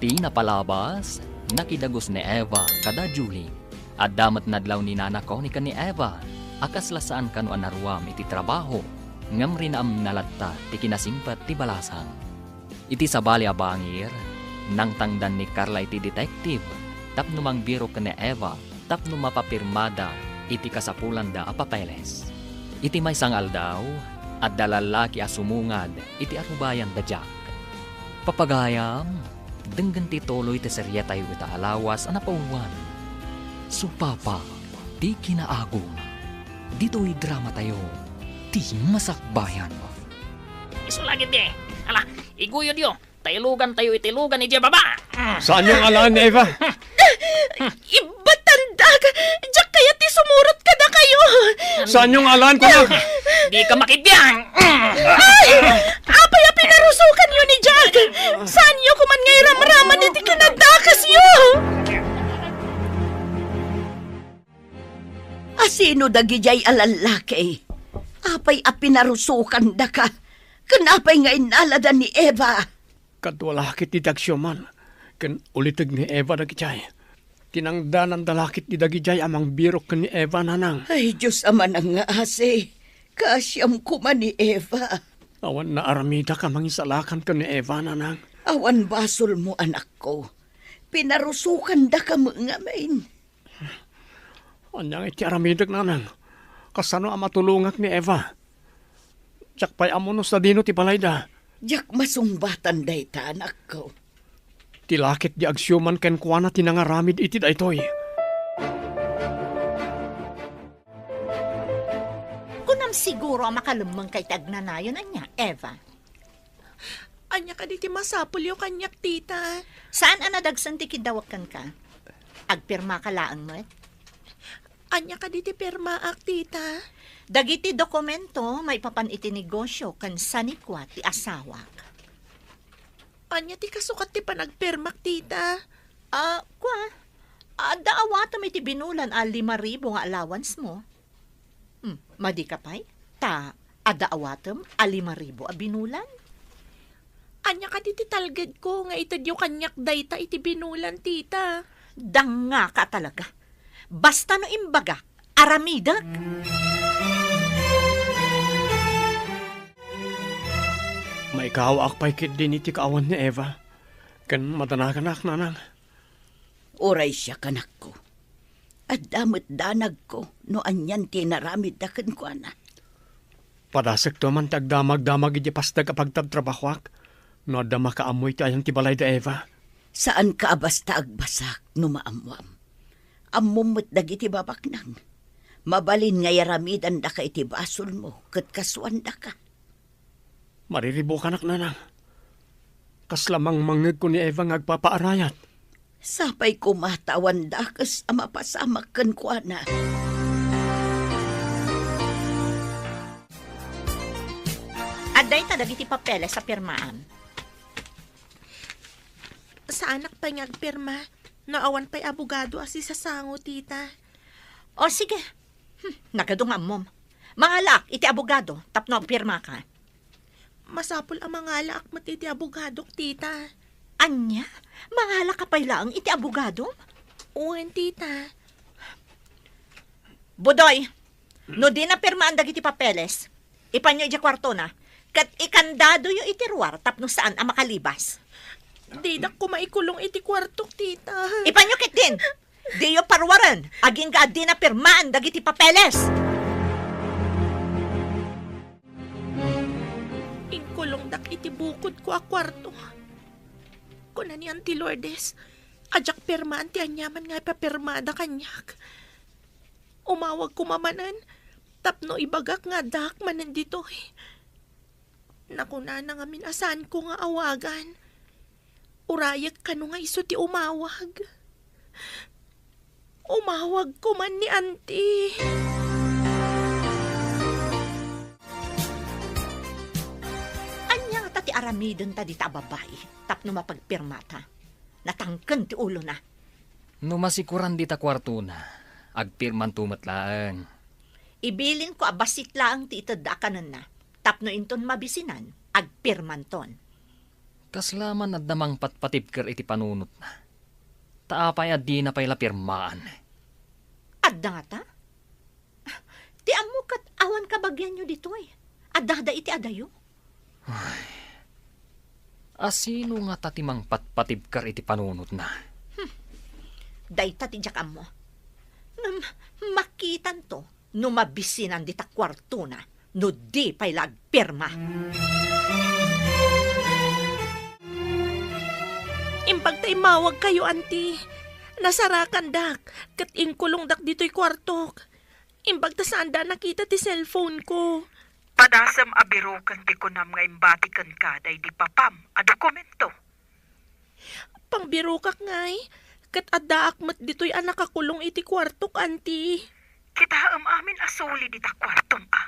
Ti napalabas, nakidagus ni Eva kada Julie. Adda met nadlaw ni Nana Connie ken ni Eva a kasla saan kano a naruam iti trabaho, ngem rinaemna latta ti kinasingpet ti balasang. Iti sabali a bangir, nangtangdan ni Carla iti detective tapno mangbirok ken ni Eva tapno mapapirmada iti kasapulanda a papeles. Iti maysa nga aldaw, adda lallaki a sumungad iti arubayan da Jack. Papagayam, denggen ti tuloy ti serietayo ita a lawas a napauluan. Supapa ti kinaagum. Ditoy dramatayo, ti masakbayan. Isu la ketdi. Ala, iguyodyo. Ta ilugantayo iti lugan idiay baba. Saanyo nga alaan ni Eva? Ibatandak! Diak kayat ti sumurot kadakayo! Saanyo nga alaan, kunak? Dika makibiang! Ay! Apay a pinarusokanyo ni Jack? Saanyo koman nga iramraman iti kinadakesyo? Asino dagidiay a lallaki? Apay a pinarusokandaka? Ken apay nga innalada ni Eva? Kadua la ketdi ti agsiuman ken uliteg ni Eva dagidiay. Kinangdananda la ketdi dagidiay a mangbirok ken ni Eva, nanang. Ay, Dios a manangngaasi, kaasiam koma ni Eva. Awan naaramidak a mangisalakan ken ni Eva, nanang. Awan basolmo, anakko. Pinarusokandaka met ngamin. Ania nga iti aramidek, nanang? Kasano a matulongak ni Eva? Diak pay ammo no sadino ti balayda. Diak masungbatan dayta, anakko. Ti la ketdi agsiuman kenkuana ti nangaramid iti daytoy. Kunam siguro a makalemmengka iti agnanayon, ania, Eva? Ania kadi ti masapulyo kaniak, tita? Saan a nadagsen ti kiddawek kenka? Agpirmaka laeng met? Ania kadi ti pirmaak, tita? Dagiti dokumento maipapan iti negosio ken sanikua ti asawak. Ania ti kasukat ti panagpirmak, tita? Ah, kua, adda awatem iti binulan a lima ribu nga allowance mo. Hmm, madika pay? Ta adda awatem a lima ribu a binulan? Ania kadi ti talgedko nga itedyo kaniak dayta iti binulan, tita? Dangngaka talaga. Basta no imbagak, aramidek. Maikawaak pay ketdin iti kaawan ni Eva, ken madanaganak, nanang. Uray siak, anakko. Adda met danagko no anian ti inaramidda kenkuana. Padasekto man ti agdamagdamag iti pasteg a pagtabtrabahoak no adda makaammo iti ayan ti balayda, Eva. Saanka a basta agbasak no maammoam. Ammom met dagiti babaknang. Mabalin nga iaramidandaka iti basolmo ket kasuandaka. Mariribukanak, nanang. Kasla mangmangngegko ni Eva nga agpapaarayat. Sapay koma ta awan dakes a mapasamak kenkuana. Adda ita dagiti papeles a pirmaam. Saanak pay nga agpirma no awan pay abogado a sisasango, tita. O, sige. Hmm, nagadu nga ammom. Mangalaak iti abogado tapno agpirmaka. Masapul a mangalaak met iti abogadok, tita. Ania? Mangalaka pay laeng iti abogado? Wen, tita. Budoy, no dina pirmaan dagiti papeles, ipanyo idiay kuartona, ket ikandadoyo iti ruar tapno saan a makalibas. Didak koma ikulong iti kuartok, tita. Ipanyo ketdin! Diyo paruaren, agingga a dina pirmaan dagiti papeles! Inkulongdak iti bukodko a kuarto. Kuna ni Auntie Lourdes, a diak pirmaan ti aniaman nga ipapirmada kaniak. Umawagko manen tapno ibagak nga addaak manen ditoy. Nakunana ngamin a saanko nga awagan. Urayek kano nga isu ti umawag. Umawagko man ni Auntie. Ania ngata ti aramidenta dita a babai tapno mapagpirmata? Natangken ti ulona. No masikuran dita kuartona, agpirmanto met laeng. Ibilinko a bassit laeng ti itedda a kanenna, tapno inton mabisinan, agpirmanton. Kasla man adda mangpatpatibker iti panunotna. Ta apay a dina pay la pirmaan? Adda ngata? Ti ammo ket awan kabagianyo ditoy. Addada iti adayo. Ay. Asino ngata ti mangpatpatibker iti panunotna? Hmm. Dayta ti diak ammo. Ngem makitanto no mabisinan dita kuartona no di pay la agpirma. Imbag ta immawagkayo, Auntie. Nasarakandak ket inkulongdak ditoy kuartok. Imbag ta saanda a nakita ti cellphone-ko. Padasem a biroken ti kunam nga imbati kenka daydi papam a dokumento. Pangbirokak ngay, ket addaak met ditoy a nakakulong iti kuartok, Auntie. Kitaem amin a suli dita kuartom a.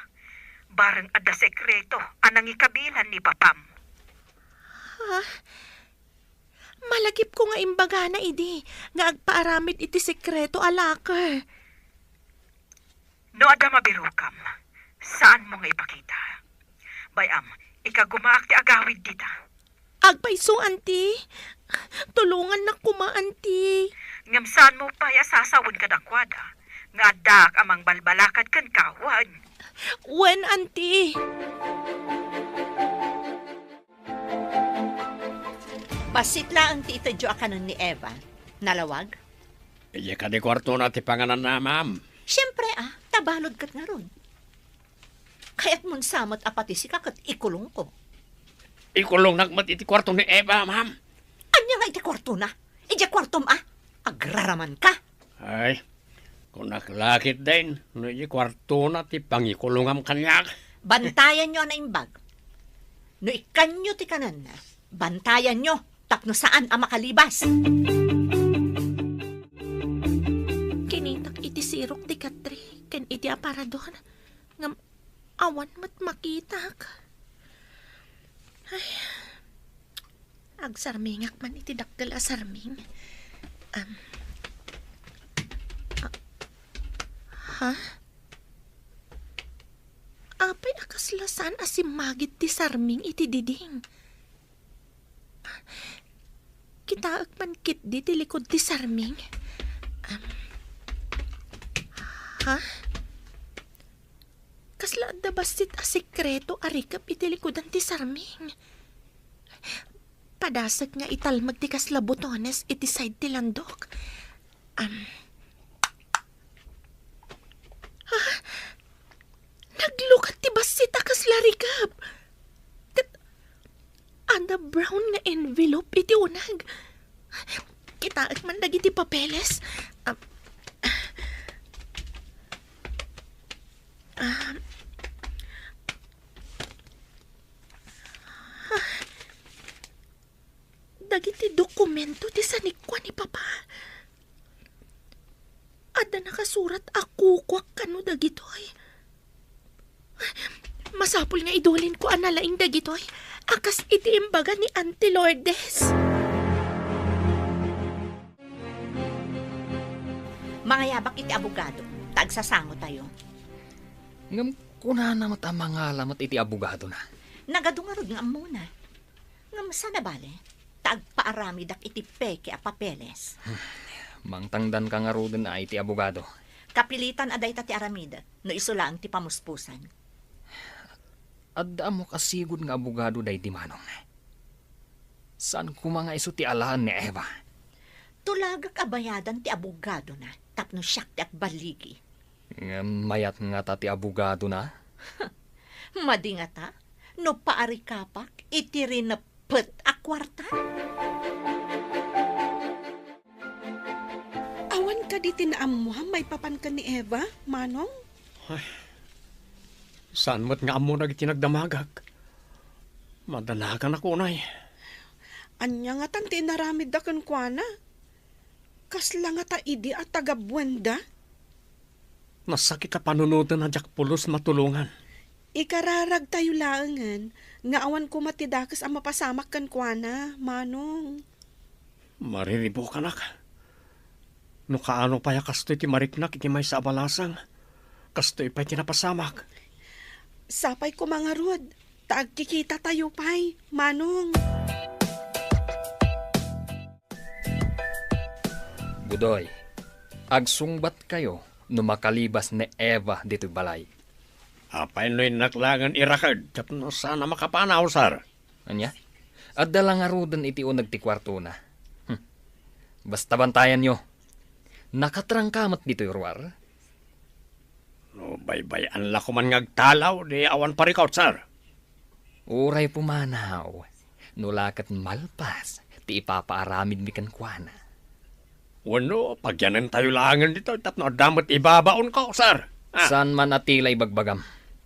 Bareng adda sekreto a nangikabilan ni papam. Ah, malagipko nga imbagana idi nga agpaaramid iti sekreto a locker. No adda mabirokam, saanmo nga ipakita. Bay-am, ikagumaak ti agawid dita. Agpayso, Auntie. Tulongannak koma, Auntie. Ngem saanmo pay a sasawen kadakuada nga addaak a mangbalbalakad kenka, wen? Wen, Auntie. Bassit laeng ti itedyo a kanen ni Eva. Nalawag? Idiay kadi kuartona ti pangananna, ma'am. Siempre, a, ta balud ket ngarud. Kayatmon sa met a pati sika ket ikulongko. Ikulongnak met iti kuarto ni Eva, ma'am. Ania nga iti kuartona? Idiay kuartom, a? Agraramanka. Ay, kunak la ketdin, no idiay kuartona ti pangikulongam kaniak. Bantayanyo a naimbag. No ikkanyo ti kanenna, bantayanyo tapno saan a makalibas. Kinitak iti sirok ti katre ken iti aparador, ngem awan met makitak. Ay, agsarmingak man iti dakkel a sarming. Am, a-, ha? Apay a kasla saan a simmagid ti sarming iti diding? Kitaek man ketdi ti likod ti sarming. Am, ha? Kasla adda bassit a sekreto a rikep iti likudan ti sarming? Padasek nga italmek ti kasla botones iti side ti landok. Am. Ah, naglukat ti bassit a kasla rikep. Ket adda brown nga envelope iti uneg. Kitaek man dagiti papeles. Am, am, Dagiti dokumento ti sanikua ni Papa. Adda nakasurat a kukuak kano dagitoy. Masapul nga idulinko a nalaing dagitoy a kas iti imbaga ni Auntie Lourdes. Mangayabak iti abogado, ta agsasangotayo. Ngem kunana met a mangala met iti abogadona. Nagadu ngarud nga ammona. Ngem saan a bale, ta agpaaramidak iti peke a papeles. Mangtangdanka ngaruden a iti abogado. Kapilitan a dayta ti aramidek, no isu laeng ti pamuspusan. Adda ammok a sigud nga abogado daydi, Manong. Saan koma nga isu ti alaen ni Eva. Tulagak a bayadan ti abogadona tapno siak ti agballigi. Ngem mayat ngata ti abogadona? Madi ngata no paarikapak iti rineppet a kuarta? Awan kadi ti naammoam maipapan ken ni Eva, Manong? Ay, saan met nga ammo dagiti nagdamagak. Madanagan a kunay. Ania ngatan ti inaramidda kenkuana? Kasla ngata idi a tagabuenda? Nasakit a panunoten a diak pulos matulongan. Ikararagtayo laengen nga awan koma ti dakes a mapasamak kenkuana, Manong. Mariribukanak. No kaano pay a kastoy ti mariknak iti maysa a balasang, kastoy pay ti napasamak. Sapay koma ngarud, ta agkikitatayo pay, Manong. Budoy, agsungbatkayo no makalibas ni Eva ditoy balay. Apay no innak laengen iraked tapno saan a makapanaw, sir? Ania? Adda la ngaruden iti uneg ti kuartona. Hmm. Basta bantayanyo. Nakatrangka met ditoy ruar? No baybay-an la koman nga agtalaw, di awan parikot, sir. Uray pumanaw, no la ket malpas ti ipapaaramidmi kenkuana. Wenno, pagyanentayo laengen ditoy tapno adda met ibabaonko, sir. Ah. Saan man a tila ibagbagam.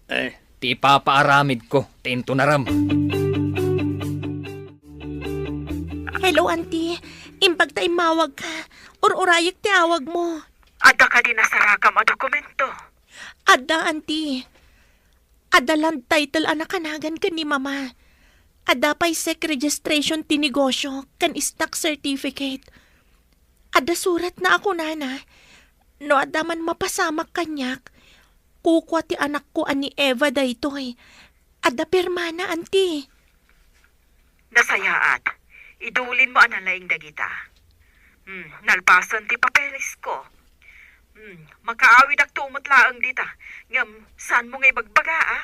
Eh. Ti ipapaaramidko ti intunarem. Hello, Auntie. Imbag ta immawagka. Ur-urayek ti awagmo. Adda kadi nasarakam a dokumento? Adda, Auntie. Adda land title a nakanagan ken ni Mama. Adda pay sec registration ti negosyo ken stock certificate. Adda suratna a kunana, no adda man mapasamak kaniak, kukua ti anakko a ni Eva daytoy. Adda pirmana, anti. Nasayaat. Idulinmo a nalaing dagita. Hmm, nalpasen ti papelesko. Hmm, makaawidakto met laeng dita. Ngem, saanmo nga ibagbaga, a?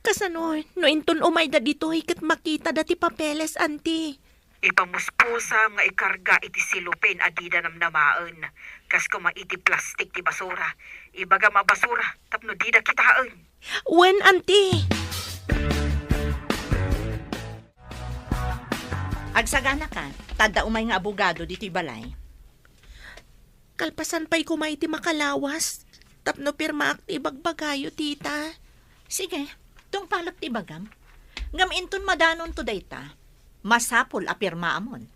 Kasano, no inton umayda ditoy ket makitada ti papeles, anti? Ipamuspusam nga ikarga iti silupin a dida namnamaen, kas koma iti plastik ti basura. Ibagam a basura tapno dida kitaen. Wen, anti. Agsaganaka, ta adda umay nga abogado ditoy balay. Kalpasan pay koma iti makalawas, tapno pirmaak ti ibagbagayo, tita. Sige, tungpalek ti ibagam. Ngem inton madanonto dayta, masapul a pirmaamon.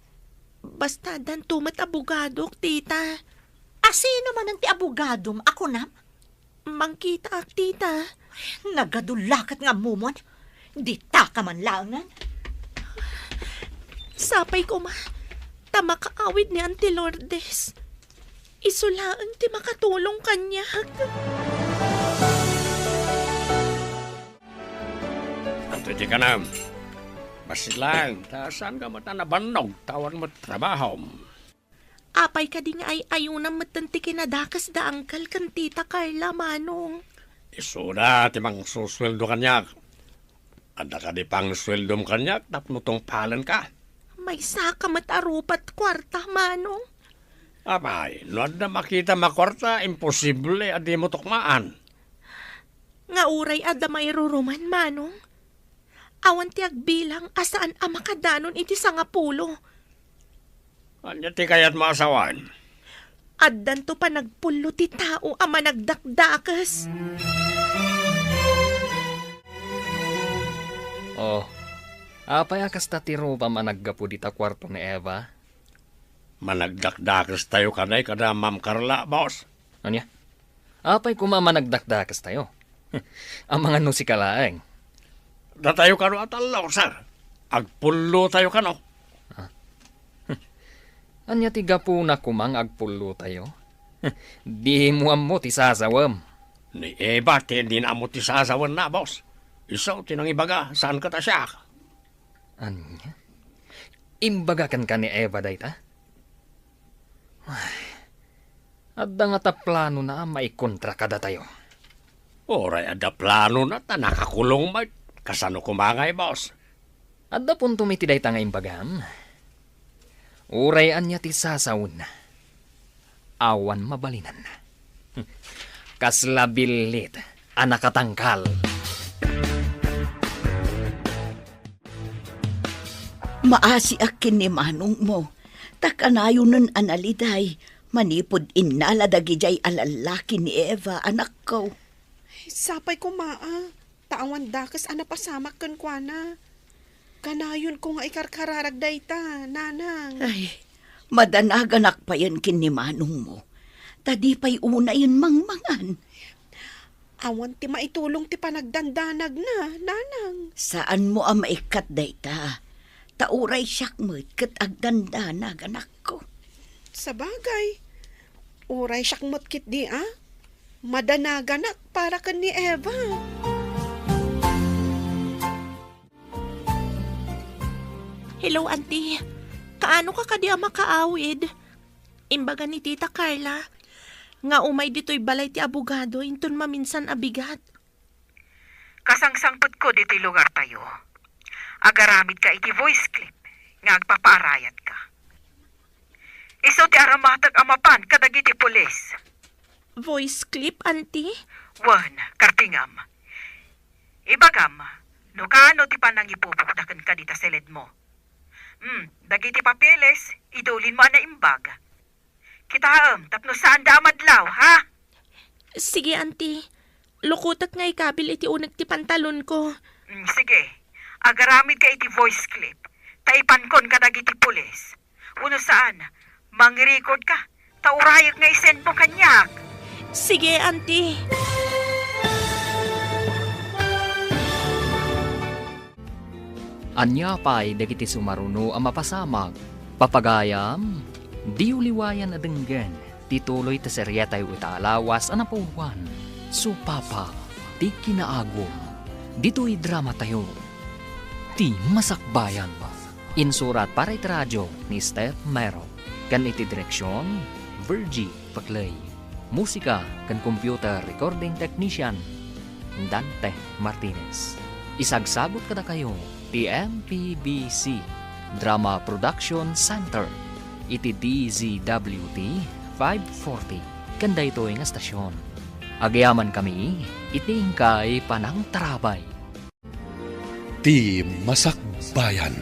Basta addanto met abogadok, tita. A sino manen ti abogadom a kunam? Mangkitaak, tita. Nagadu la ket nga ammomon. Ditaka man laengen. Sapay koma, ta makaawid ni Auntie Lourdes. Isu laeng ti makatulong kaniak. Anto ti kanam? Bassit laeng, ta saanka met a nabannog, ta awan met trabahom. Apay kadi nga ay-ayonam metten ti kinadakes da Uncle ken Tita Carla, Manong? Isuda ti mangsusueldo kaniak. Adda kadi pangsueldom kaniak tapno tungpalenka? Maysaka met a rupa ket kuarta, Manong. Apay, no adda makitam a kuarta, imposible a dimo tukmaan. Nga uray adda mairuruman, Manong. Awan ti agbilang a saan a makadanon iti sangapulo. Ania ti kayatmo a sawen? Addanto panagpullo ti tao a managdakdakes. Oh, apay a kasta ti rupam a naggapu dita kuarto ni Eva? Managdakdakestayo kanay kada Ma'am Carla, boss. Ania? Apay koma managdakdakestayo? Amangan no sika laeng. Datayo kano a tallo, sir. Agpullotayo kano. Ah. Ania ti gapuna koma nga agpullotayo? Dimo ammo ti sasawem. Ni Eva ti dina ammo ti sasawenna, boss. Isu ti nangibaga, saan ket a siak. Ania? Imbaga kenka ni Eva dayta? Ay, adda ngata planona a maikontra kadatayo. Uray adda planona ta nakakulong met. Kasano koma ngay, boss? Adda puntom iti dayta nga imbagam. Uray ania ti sasawenna, awan mabalinanna. Kasla billit a nakatangkal. Maasiak ken ni manongmo, ta kanayonen a naliday manipud innala dagidiay a lallaki ni Eva, anakko. Sapay koma a, ta awan dakes a napasamak kenkuana. Kanayonko nga ikarkararag dayta, nanang. Ay, madanaganak payen ken ni manongmo, ta di pay unayen mangmangan. Awan ti maitulong ti panagdandanagna, nanang. Saanmo a maikkat dayta, ta uray siak met ket agdandanag, anakko. Sabagay, uray siak met ketdi a madanaganak para ken ni Eva. Hello, Auntie. Kaano ka kadi a makaawid? Imbaga ni Tita Carla nga umay ditoy balay ti abogado inton maminsan a bigat. Kasangsangpetko ditoy lugartayo. Agaramidka iti voice clip nga agpapaarayatka. Isu ti aramatek a mapan kadagiti pulis. Voice clip, Auntie? Wen, kartingam. Ibagam, no kaano ti panangipupukda kenka dita seledmo. Hmm, dagiti papeles, idulinmo a naimbag. Kitaem, tapno saanda a madlaw, ha? Sige, Auntie. Lukotek nga ikabil iti uneg ti pantalonko. Hmm, sige. Agaramidka iti voice clip. Ta ipankon kadagiti pulis. Wenno saan, mangrecord ka, ta urayek nga isendmo kaniak. Sige, Auntie. Ania pay dagiti sumaruno a mapasamak? Papagayam, diyo liwayan a denggen ti tuloy ti serietayo ita a lawas a napauluan, Supapa ti Kinaagum. Ditoy dramatayo, Ti Masakbayan. Insurat para iti radio ni Steph Mero, ken iti direksion, Virgie Paclay. Musika ken computer recording technician, Dante Martinez. Isagsagut kadakayo ti M P B C Drama Production Center iti D Z W T five forty ken daytoy nga stasyon. Agyamankami iti inkay panangtarabay. Ti Masakbayan.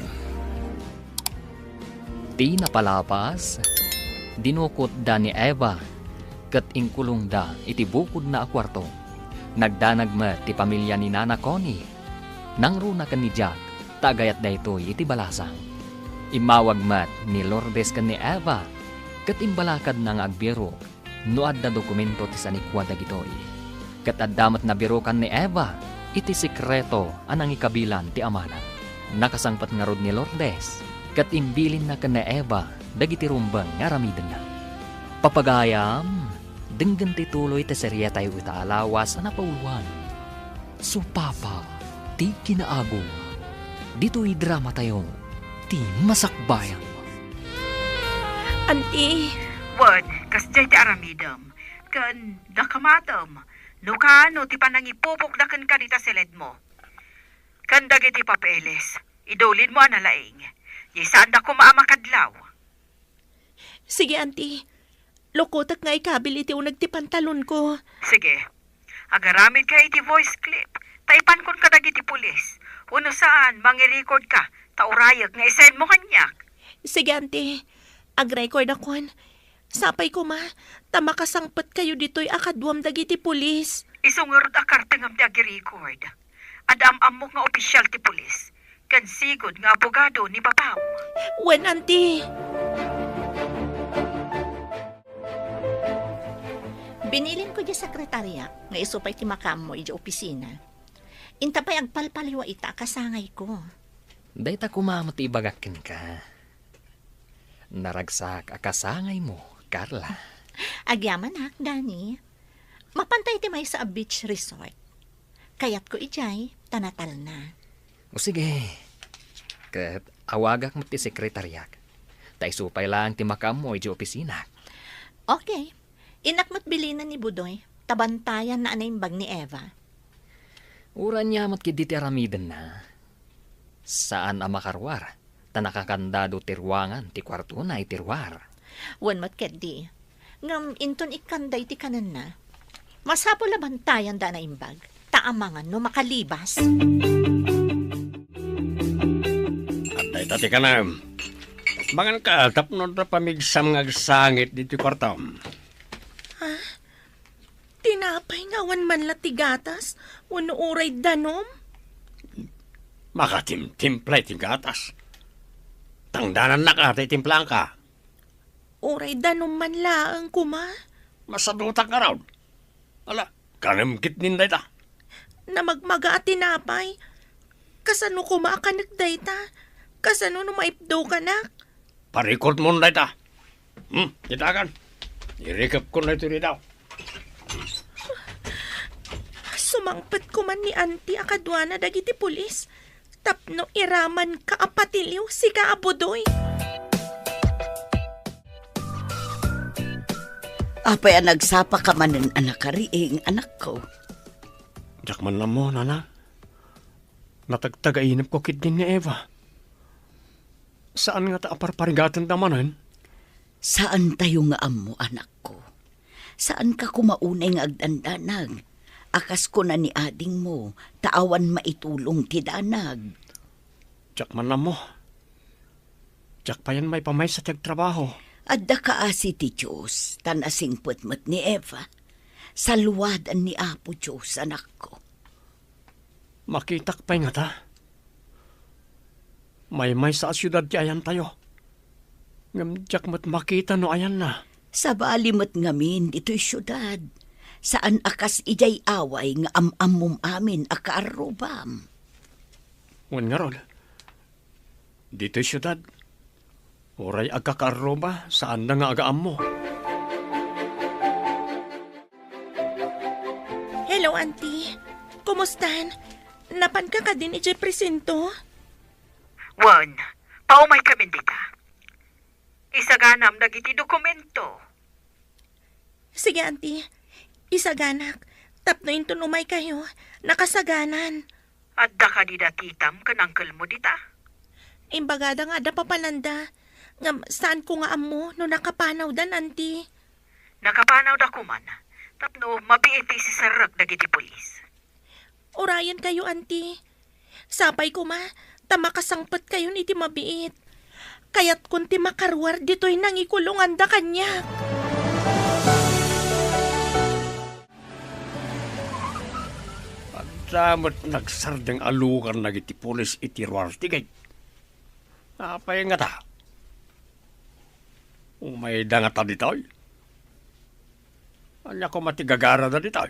Ti napalabas, dinukotda ni Eva ket inkulongda iti bukodna a kuarto. Nagdanag met ti pamilia ni Nana Connie. Nangruna ken ni Jack ta agayat daytoy iti balasang. Immawag met ni Lourdes ken ni Eva ket imbalakadna nga agbiro no adda dokumento ti sanikua dagitoy. Ket adda met nabirukan ni Eva iti sekreto a nangikabilan ti amana. Nakasangpet ngarud ni Lourdes, ket imbilinna ken ni Eva dagiti rumbeng nga aramidenna. Papagayam, denggen ti tuloy ti serietayo ita a lawas a napauluan. Supapa ti Kinaagum. Ditoy dramatayo, Ti Masakbayan. Anti. Wen, kasdiay ti aramidem. Ken dakamatem, no kaano ti panangipupokda kenka dita siledmo. Ken dagiti papeles, idulinmo a nalaing. Diay saanda koma a makadlaw. Sige, Anti. Lukotek nga ikabil iti uneg ti pantalonko. Sige. Agaramidka iti voice clip. Ta ipankon kadagiti pulis. Wenno saan, mangirecord ka. Ta urayek nga isendmo kaniak. Sige, Anti. Agrecord akon. Sapay koma, ta makasangpet kayo ditoy a kaduam dagiti pulis. Isu ngarud a kartengem ti agirecord. Adda am-ammok nga opisial ti pulis, ken sigud nga abogado ni papam. Wen, Anti. Binilinko diay sekretaria nga isu pay ti makaammo idiay opisina. Inta pay agpalpaliwa ita a kasangayko. Dayta koma met ti ibagak kenka. Naragsak a kasangaymo, Carla. Agyamanak, Danny. Mapanta iti maysa a beach resort. Kayatko idiay, ta natalna. O sige. Ket awagak met ti sekretariak. Ta isu pay laeng ti makaammo idiay opisina. Okay. Innak met bilinen ni Budoy, ta bantayanna a naimbag ni Eva. Uray ania met ketdi ti aramidenna. Saan a makaruar, ta nakakandado ti ruangan ti kuartona iti ruar. Wen met ketdi. Ngem inton ikkanda iti kanenna, masapul a bantayanda a naimbag, ta amangan no makalibas. Dayta ti kanem. Manganka tapno adda pamigsam nga agsangit ditoy kuartom. Ah, tinapay nga awan man la ti gatas, wenno uray danum? Makatimtimpla iti gatas. Tangdanannak a ta itimplaanka. Uray danum man laeng koma. Masadutak ngarud. Ala, kanem ketdin dayta. Namagmaga a tinapay. Kasano koma a kanek dayta? Kasano no maipdukanak? Parikutmon dayta. Hmm, kitakan. Irikepkon daytoy ridaw. Sumangpet koma ni Auntie a kaduana dagiti pulis tapno iramanka a patiliw, sika a Budoy. Apay a nagsapaka manen a nakariing, anakko? Diak man ammo, Nana. Natagtagainepko ketdin ni Eva. Saan ngata a parparigatenda manen? Saantayo nga ammo, anakko. Saanka koma unay nga agdandanag, a kas kuna ni adingmo, ta awan maitulong ti danag. Diak man ammo. Diak payen maipamaysa ti agtrabaho. Adda kaasi ti Dios, ta nasingpet met ni Eva. Saluadan ni Apo Dios, anakko. Makitak pay ngata? Maymaysa a siudad ti ayantayo. Ngem diak met makita no ayanna. Sabali met ngamin ditoy siudad. Saan a kas idiay away nga am-ammom amin a kaarrubam. Wen ngarud, Ditoy siudad, uray agkakaarruba, saanda nga agaammo. Hello, Auntie. Kumustan? Napanka kadin idiay presinto? Wen, paumaykamin dita. Isaganam dagiti dokumento. Sige, Auntie. Isaganak. Tapno inton umaykayo, nakasaganan. Adda kadi datitam ken angkelmo dita? Imbagada nga adda papananda. Ngem saanko nga ammo no nakapanawdan, Auntie. Nakapanawda koman, tapno mabiit ti isiserrek dagiti pulis. Urayenkayo, Auntie. Sapay koma, ta makasangpetkayon iti mabiit. Kayatkon ti makaruar ditoy nangikulonganda kaniak. Adda met nagsardeng a lugar dagiti pulis iti ruar ti gate. Apay ngata? Umayda ngata ditoy? Ania koma ti gagarada ditoy?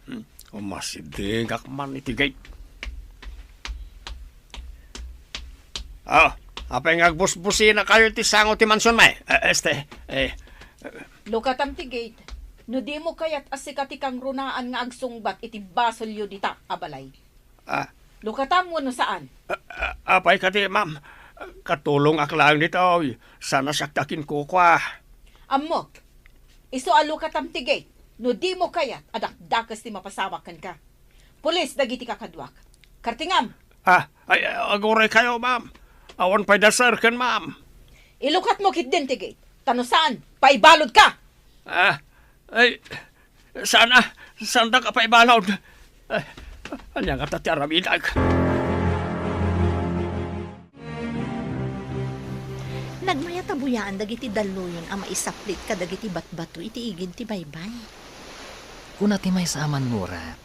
Hmm, umasidegak man iti gate. Ah, apay nga agbusbusinakayo iti sango ti mansion, may? Eh, este, eh. Lukatam ti gate. No dimo kayat a sika ti kangrunaan nga agsungbat iti basolyo dita a balay. Ah. Lukatam wenno saan? Ah, ah, apay kadi, ma'am? Katulongak laeng ditoy. Saan a siak ti akinkukua. Ammok. Isu a lukatam ti gate. No dimo kayat a dakdakes ti mapasamak kenka. Pulis dagiti kakaduak. Kartingam! Ah, ay, aguraykayo, ma'am. Awan pay da, sir, ken ma'am. Ilukatmo ketdin ti gate. Ta no saan, paibalodka! Ah, ay, Saan a, saandak a paibalod. Eh, ania ngata ti aramidak? Nagmayat a buyaan dagiti dalluyon a maisaplit kadagiti batbato iti igid ti baybay. Kuna ti maysa a mannurat,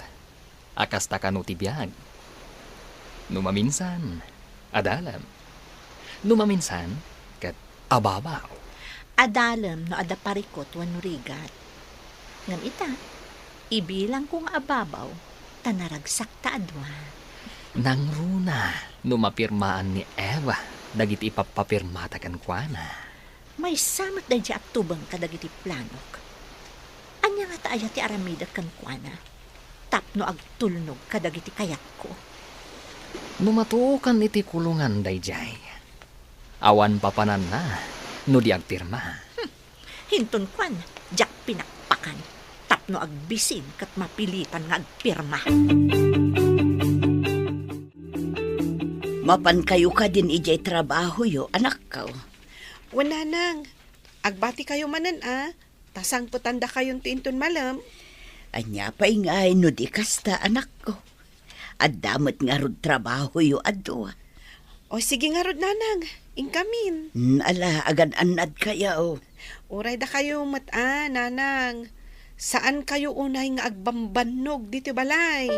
a kasta kano ti biag. No maminsan, adalem. No maminsan, ket ababaw. Adalem no adda parikut wenno rigat. Ngem ita, ibilangko nga ababaw, ta naragsak ta a dua. Nangruna no mapirmaan ni Eva dagiti ipappapirmata kenkuana. Maysa met daydiay a tubeng kadagiti planok. Ania ngata aya ti aramidek kenkuana tapno agtulnog kadagiti kayatko? No matuokan iti kulongan daydiay, awan papananna no di agpirma. Hmm. Inton kuan, diak pinakpakan tapno agbisin ket mapilitan nga agpirma. Mapankayo kadin idiay trabahoyo, anakko? Wen, nanang. Agbatikayo manen a, ta sangpetandakayonto inton malem. Ania pay ngay no di kasta, anakko? Adda met ngarud trabahoyo a dua. O, sige ngarud, nanang. Inkamin. Hmm, ala, agan-annadkayo. Uray dakayo met a, nanang. Saankayo unay nga agbambannog ditoy balay.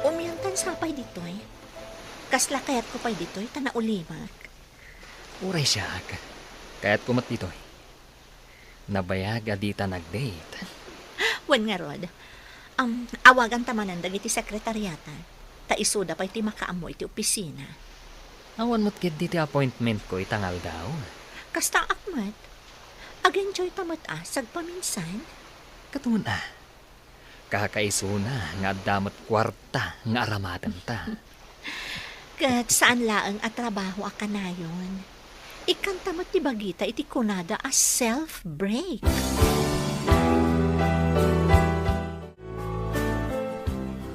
Umiantan sa pay ditoy. Kasla kayatko pay ditoy ta naulimek. Uray siak, kayatko met ditoy. Nabayag a dita nag-date. Wen ngarud, um, awaganta manen dagiti sekretariata, ta isuda pay ti makaammo iti opisina. Awan met ketdi ti appointmentko ita nga aldaw. Kastaak met. Ag-enjoyta met a sagpaminsan. Katon a. Kakaisuna nga adda met kuarta nga aramatenta. Ket saan laeng a trabaho a kanayon. Ikkanta met ti bagita iti kunada a self-break.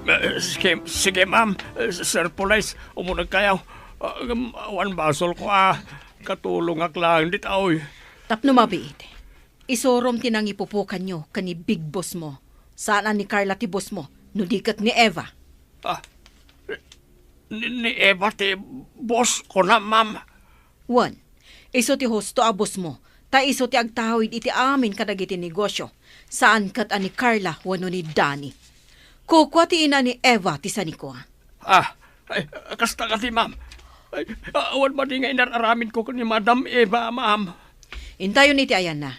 Eh, sige, sige, ma'am. Eh, Sir Police, umunegkayo. Ah, um, awan basolko a. Katulongak laeng ditoy. Tapno mabiit. Isurom ti nangipupukanyo ken ni Big Boss mo. Saan a ni Carla ti boss mo, no di ket ni Eva. Ah, ni, ni Eva ti boss ko na, ma'am. Wen, isu ti husto a boss mo, ta isu ti agtawid iti amin kadagiti negosyo. Saan ket a ni Carla wenno ni Danny. Kukua ti ina ni Eva ti sanikua. Ah, ay, kasta kadi, ma'am. Ay, awan madi nga inar-aramidko ken ni Madam Eva, ma'am. Intayon iti ayanna.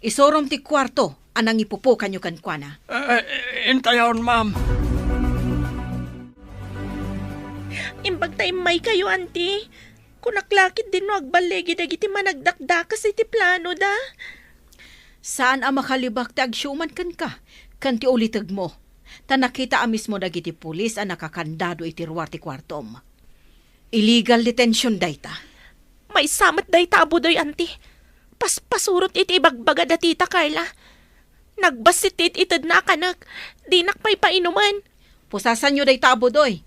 Isurom ti kuarto a nangipupukanyo kenkuana. Eh, eh, intayon, ma'am. Imbag ta immaykayo, Auntie. Kunak la ketdin no agballigi dagiti managdakdakes iti planoda. Saan a makalibak ti agsiuman kenka ken ti ulitegmo, ta nakita a mismo dagiti pulis a nakakandado iti ruar ti kuartom. Illegal detention dayta. Maysa met dayta a Budoy, Auntie. Paspasurot iti ibagbagada Tita Carla. Nagbassit ti it-itedna a kanek. Dinak pay painumen. Pusasanyo dayta a Budoy.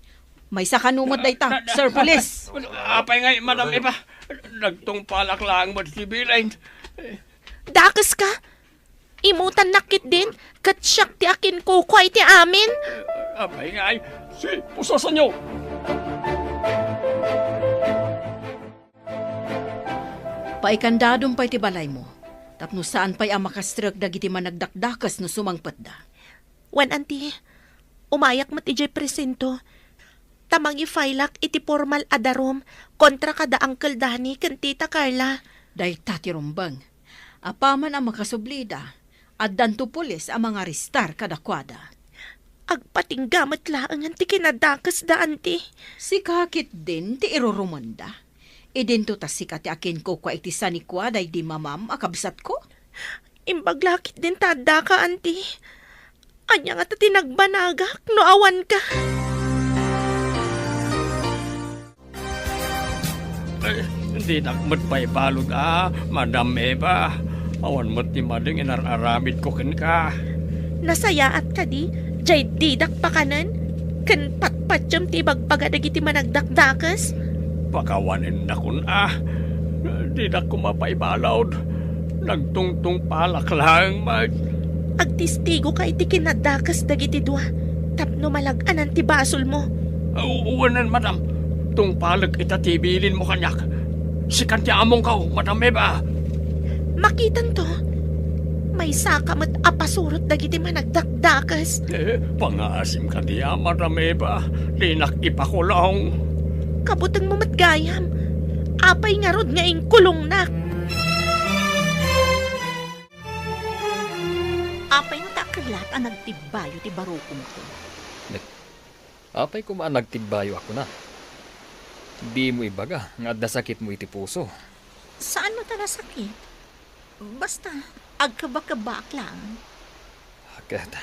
Maysa kano met dayta, Sir Police. Apay ngay, Madam Eva. Nagtungpalak laeng met ti bilin. Dakeska. Imutannak ketdin, ket siak ti akinkukua iti amin. Apay ngay, si pusasanyo. Paikandadom pay ti balaymo, tapno saan pay a makastrek dagiti managdakdakes no sumangpetda. Wen, Auntie, umayak met idiay presinto, ta mangi-filak iti pormal a darum kontra kada Uncle Danny ken Tita Carla. Dayta ti rumbeng. Apaman a makasublida, addanto pulis a mangarestar kadakuada. Agpatingga met laengen ti kinadakesda, Auntie. Sika ketdin ti irurumenda. Idinto ta sika ti akinkukua iti sanikua daydi mamam a kabsatko. Imbag la ketdin ta addaka, Auntie. Ania ngata ti nagbanagak no awanka? Eh, dinak met pay balud a, Madam Eva. Awan met ti madeng inar-aramidko kenka. Nasayaat kadi, jay didak pakanen? Ken patpatiem ti ibagbaga dagiti managdakdakes? Pakawanendakon a. Didak koma pay balud. Nagtungtungpalak laeng met. Agtistigoka iti kinadakes dagiti dua tapno malag-anan ti basolmo. U-, uwanen, madam. Tungpalek ita ti bilinmo kaniak. Sikan ti amongko, Madam Eva. Makitanto. Maysaka met a pasurot dagiti managdakdakes. Eh, pangaasim kadi a, Madam Eva. Dinak ipakulong. Kabutengmo met gayam. Apay ngarud nga inkulongnak? Apay no ta aklat a nagtibbayo ti barukongko? Apay koma a nagtibbayo a kuna? Dimo ibaga nga adda sakitmo iti puso. Saan met a nasakit? Basta, agkebakebbaak laeng. Ket,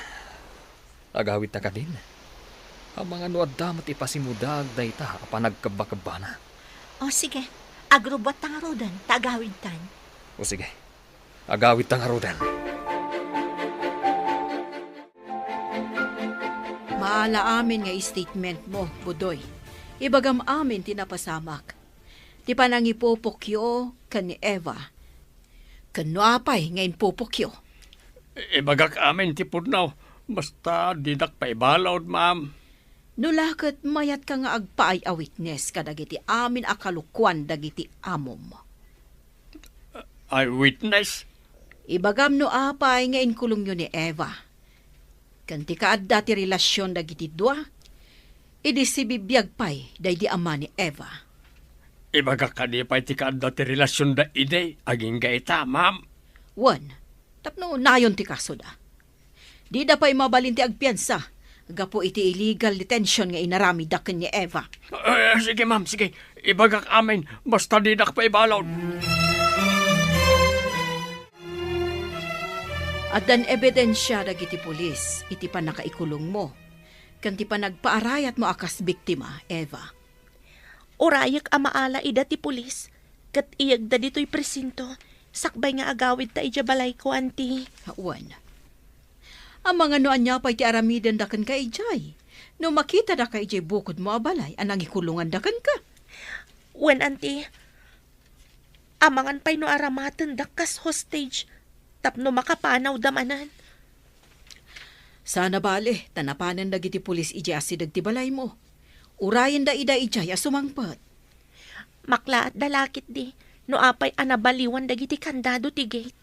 agawidta kadin? Amangan no adda met ipasimudaag dayta a panagkebbakebbana. O, sige. Agrubuatta ngaruden, ta agawidtan. O, sige. Agawidta ngaruden. Maala amin nga statementmo, Budoy. Ibagam amin ti napasamak. Ti panangipupokyo ken ni Eva. Ken no apay nga impupokyo? Ibagak amin ti pudno, basta didak paibalud, ma'am. No la ket mayatka nga agpaay a witness kadagiti amin a kalokuan dagiti amom. Eyewitness? Ibagam no apay nga inkulongyo ni Eva. Ken ti kaadda ti relasion dagiti dua, idi sibibiag pay daydi ama ni Eva. Ibagak kadi pay ti kaadda ti relasionda idi agingga ita, ma'am? Wen, tapno nayon ti kasoda. Dida pay mabalin ti agpiansa gapu iti illegal detention nga inaramidda ken ni Eva. Eh, sige, ma'am, sige. Ibagak amin, basta didak paibalud. Addan ebidensia dagiti pulis iti pannakaikulongmo ken ti panagpaarayatmo a kas biktima, Eva. Urayek a maala ida ti pulis ket iyegda ditoy presinto sakbay nga agawidta idiay balayko, Auntie. Wen. Amangan no ania pay ti aramidenda kenka idiay? No makitada ka idiay bukodmo a balay a nangikulonganda kenka? Wen, Auntie. Amangan pay no aramatenda kas hostage tapno makapanawda manen. Saan a bale, ta napanen dagiti pulis idiay asideg ti balaymo. Urayenda ida idiay a sumangpet. Maklaatda la ketdi no apay a nabaliwan dagiti kandado ti gate.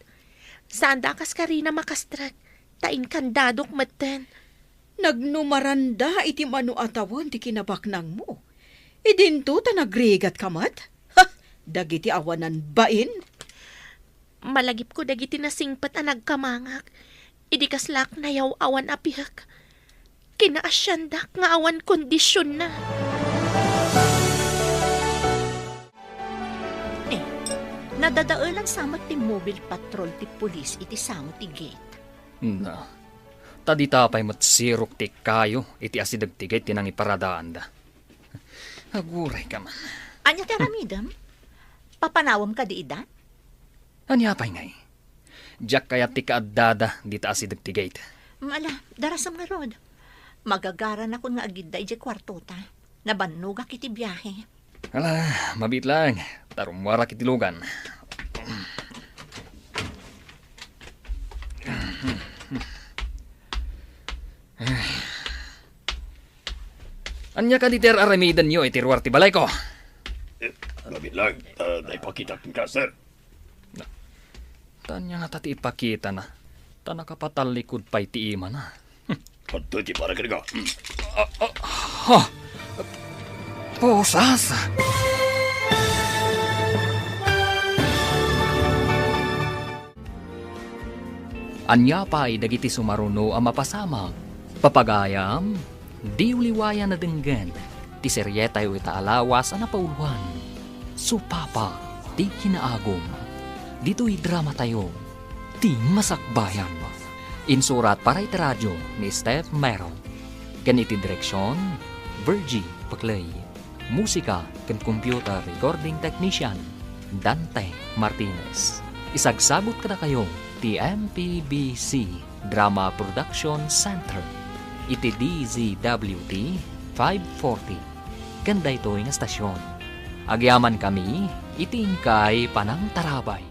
Saanda a kaskarina makastrek, ta inkandadok metten. Nagnumaranda iti mano a tawen ti kinabaknangmo. Idinto ta nagrigatka met? Ha! Dagiti awanan bain! Malagipko dagiti nasingpet a nagkamangak, idi kaslaak nayaw-awan a piek. Kinaasiandak nga awan kondisionna. Nadadaelan sa met ti mobile patrol ti pulis iti sango ti gate. Na, ta dita pay met sirok ti kayo iti asideg ti gate ti nangiparadaanda. Aguray ka man. Ania ti aramidem? Papanawem kadi ida? Ania pay ngay? Diak kayat ti kaaddada dita asideg ti gate. Mm, ala, darasem ngarud. Magagaranakon nga agidda idiay kuartota. Nabannogak iti biahe. Ala, mabiit laeng. Ta rummuarak iti lugan. Ania kadi ti ar-aramidenyo iti ruar ti balayko? Eh, mabiit laeng, ta naipakitak kenka, sir. Ta ania ngata ti ipakitana? Ta nakapatallikod pay ti imana. Adtoy ti para kenka. Ah, ah, ha! Pusas! Ania pay dagiti sumaruno a mapasamak? Papagayam, diyo liwayan a denggen ti serietayo ita a lawas a napauloan, Supapa ti Kinaagum. Ditoy dramatayo, Ti Masakbayan. Insurat para iti radio ni Steph Mero. Ken iti direksion, Virgie Paclay. Musika ken computer recording technician, Dante Martinez. Isagsagut kadakayo ti M P B C Drama Production Center iti D Z W T five forty. Ken daytoy nga stasyon, agyamankami iti inkay panangtarabay.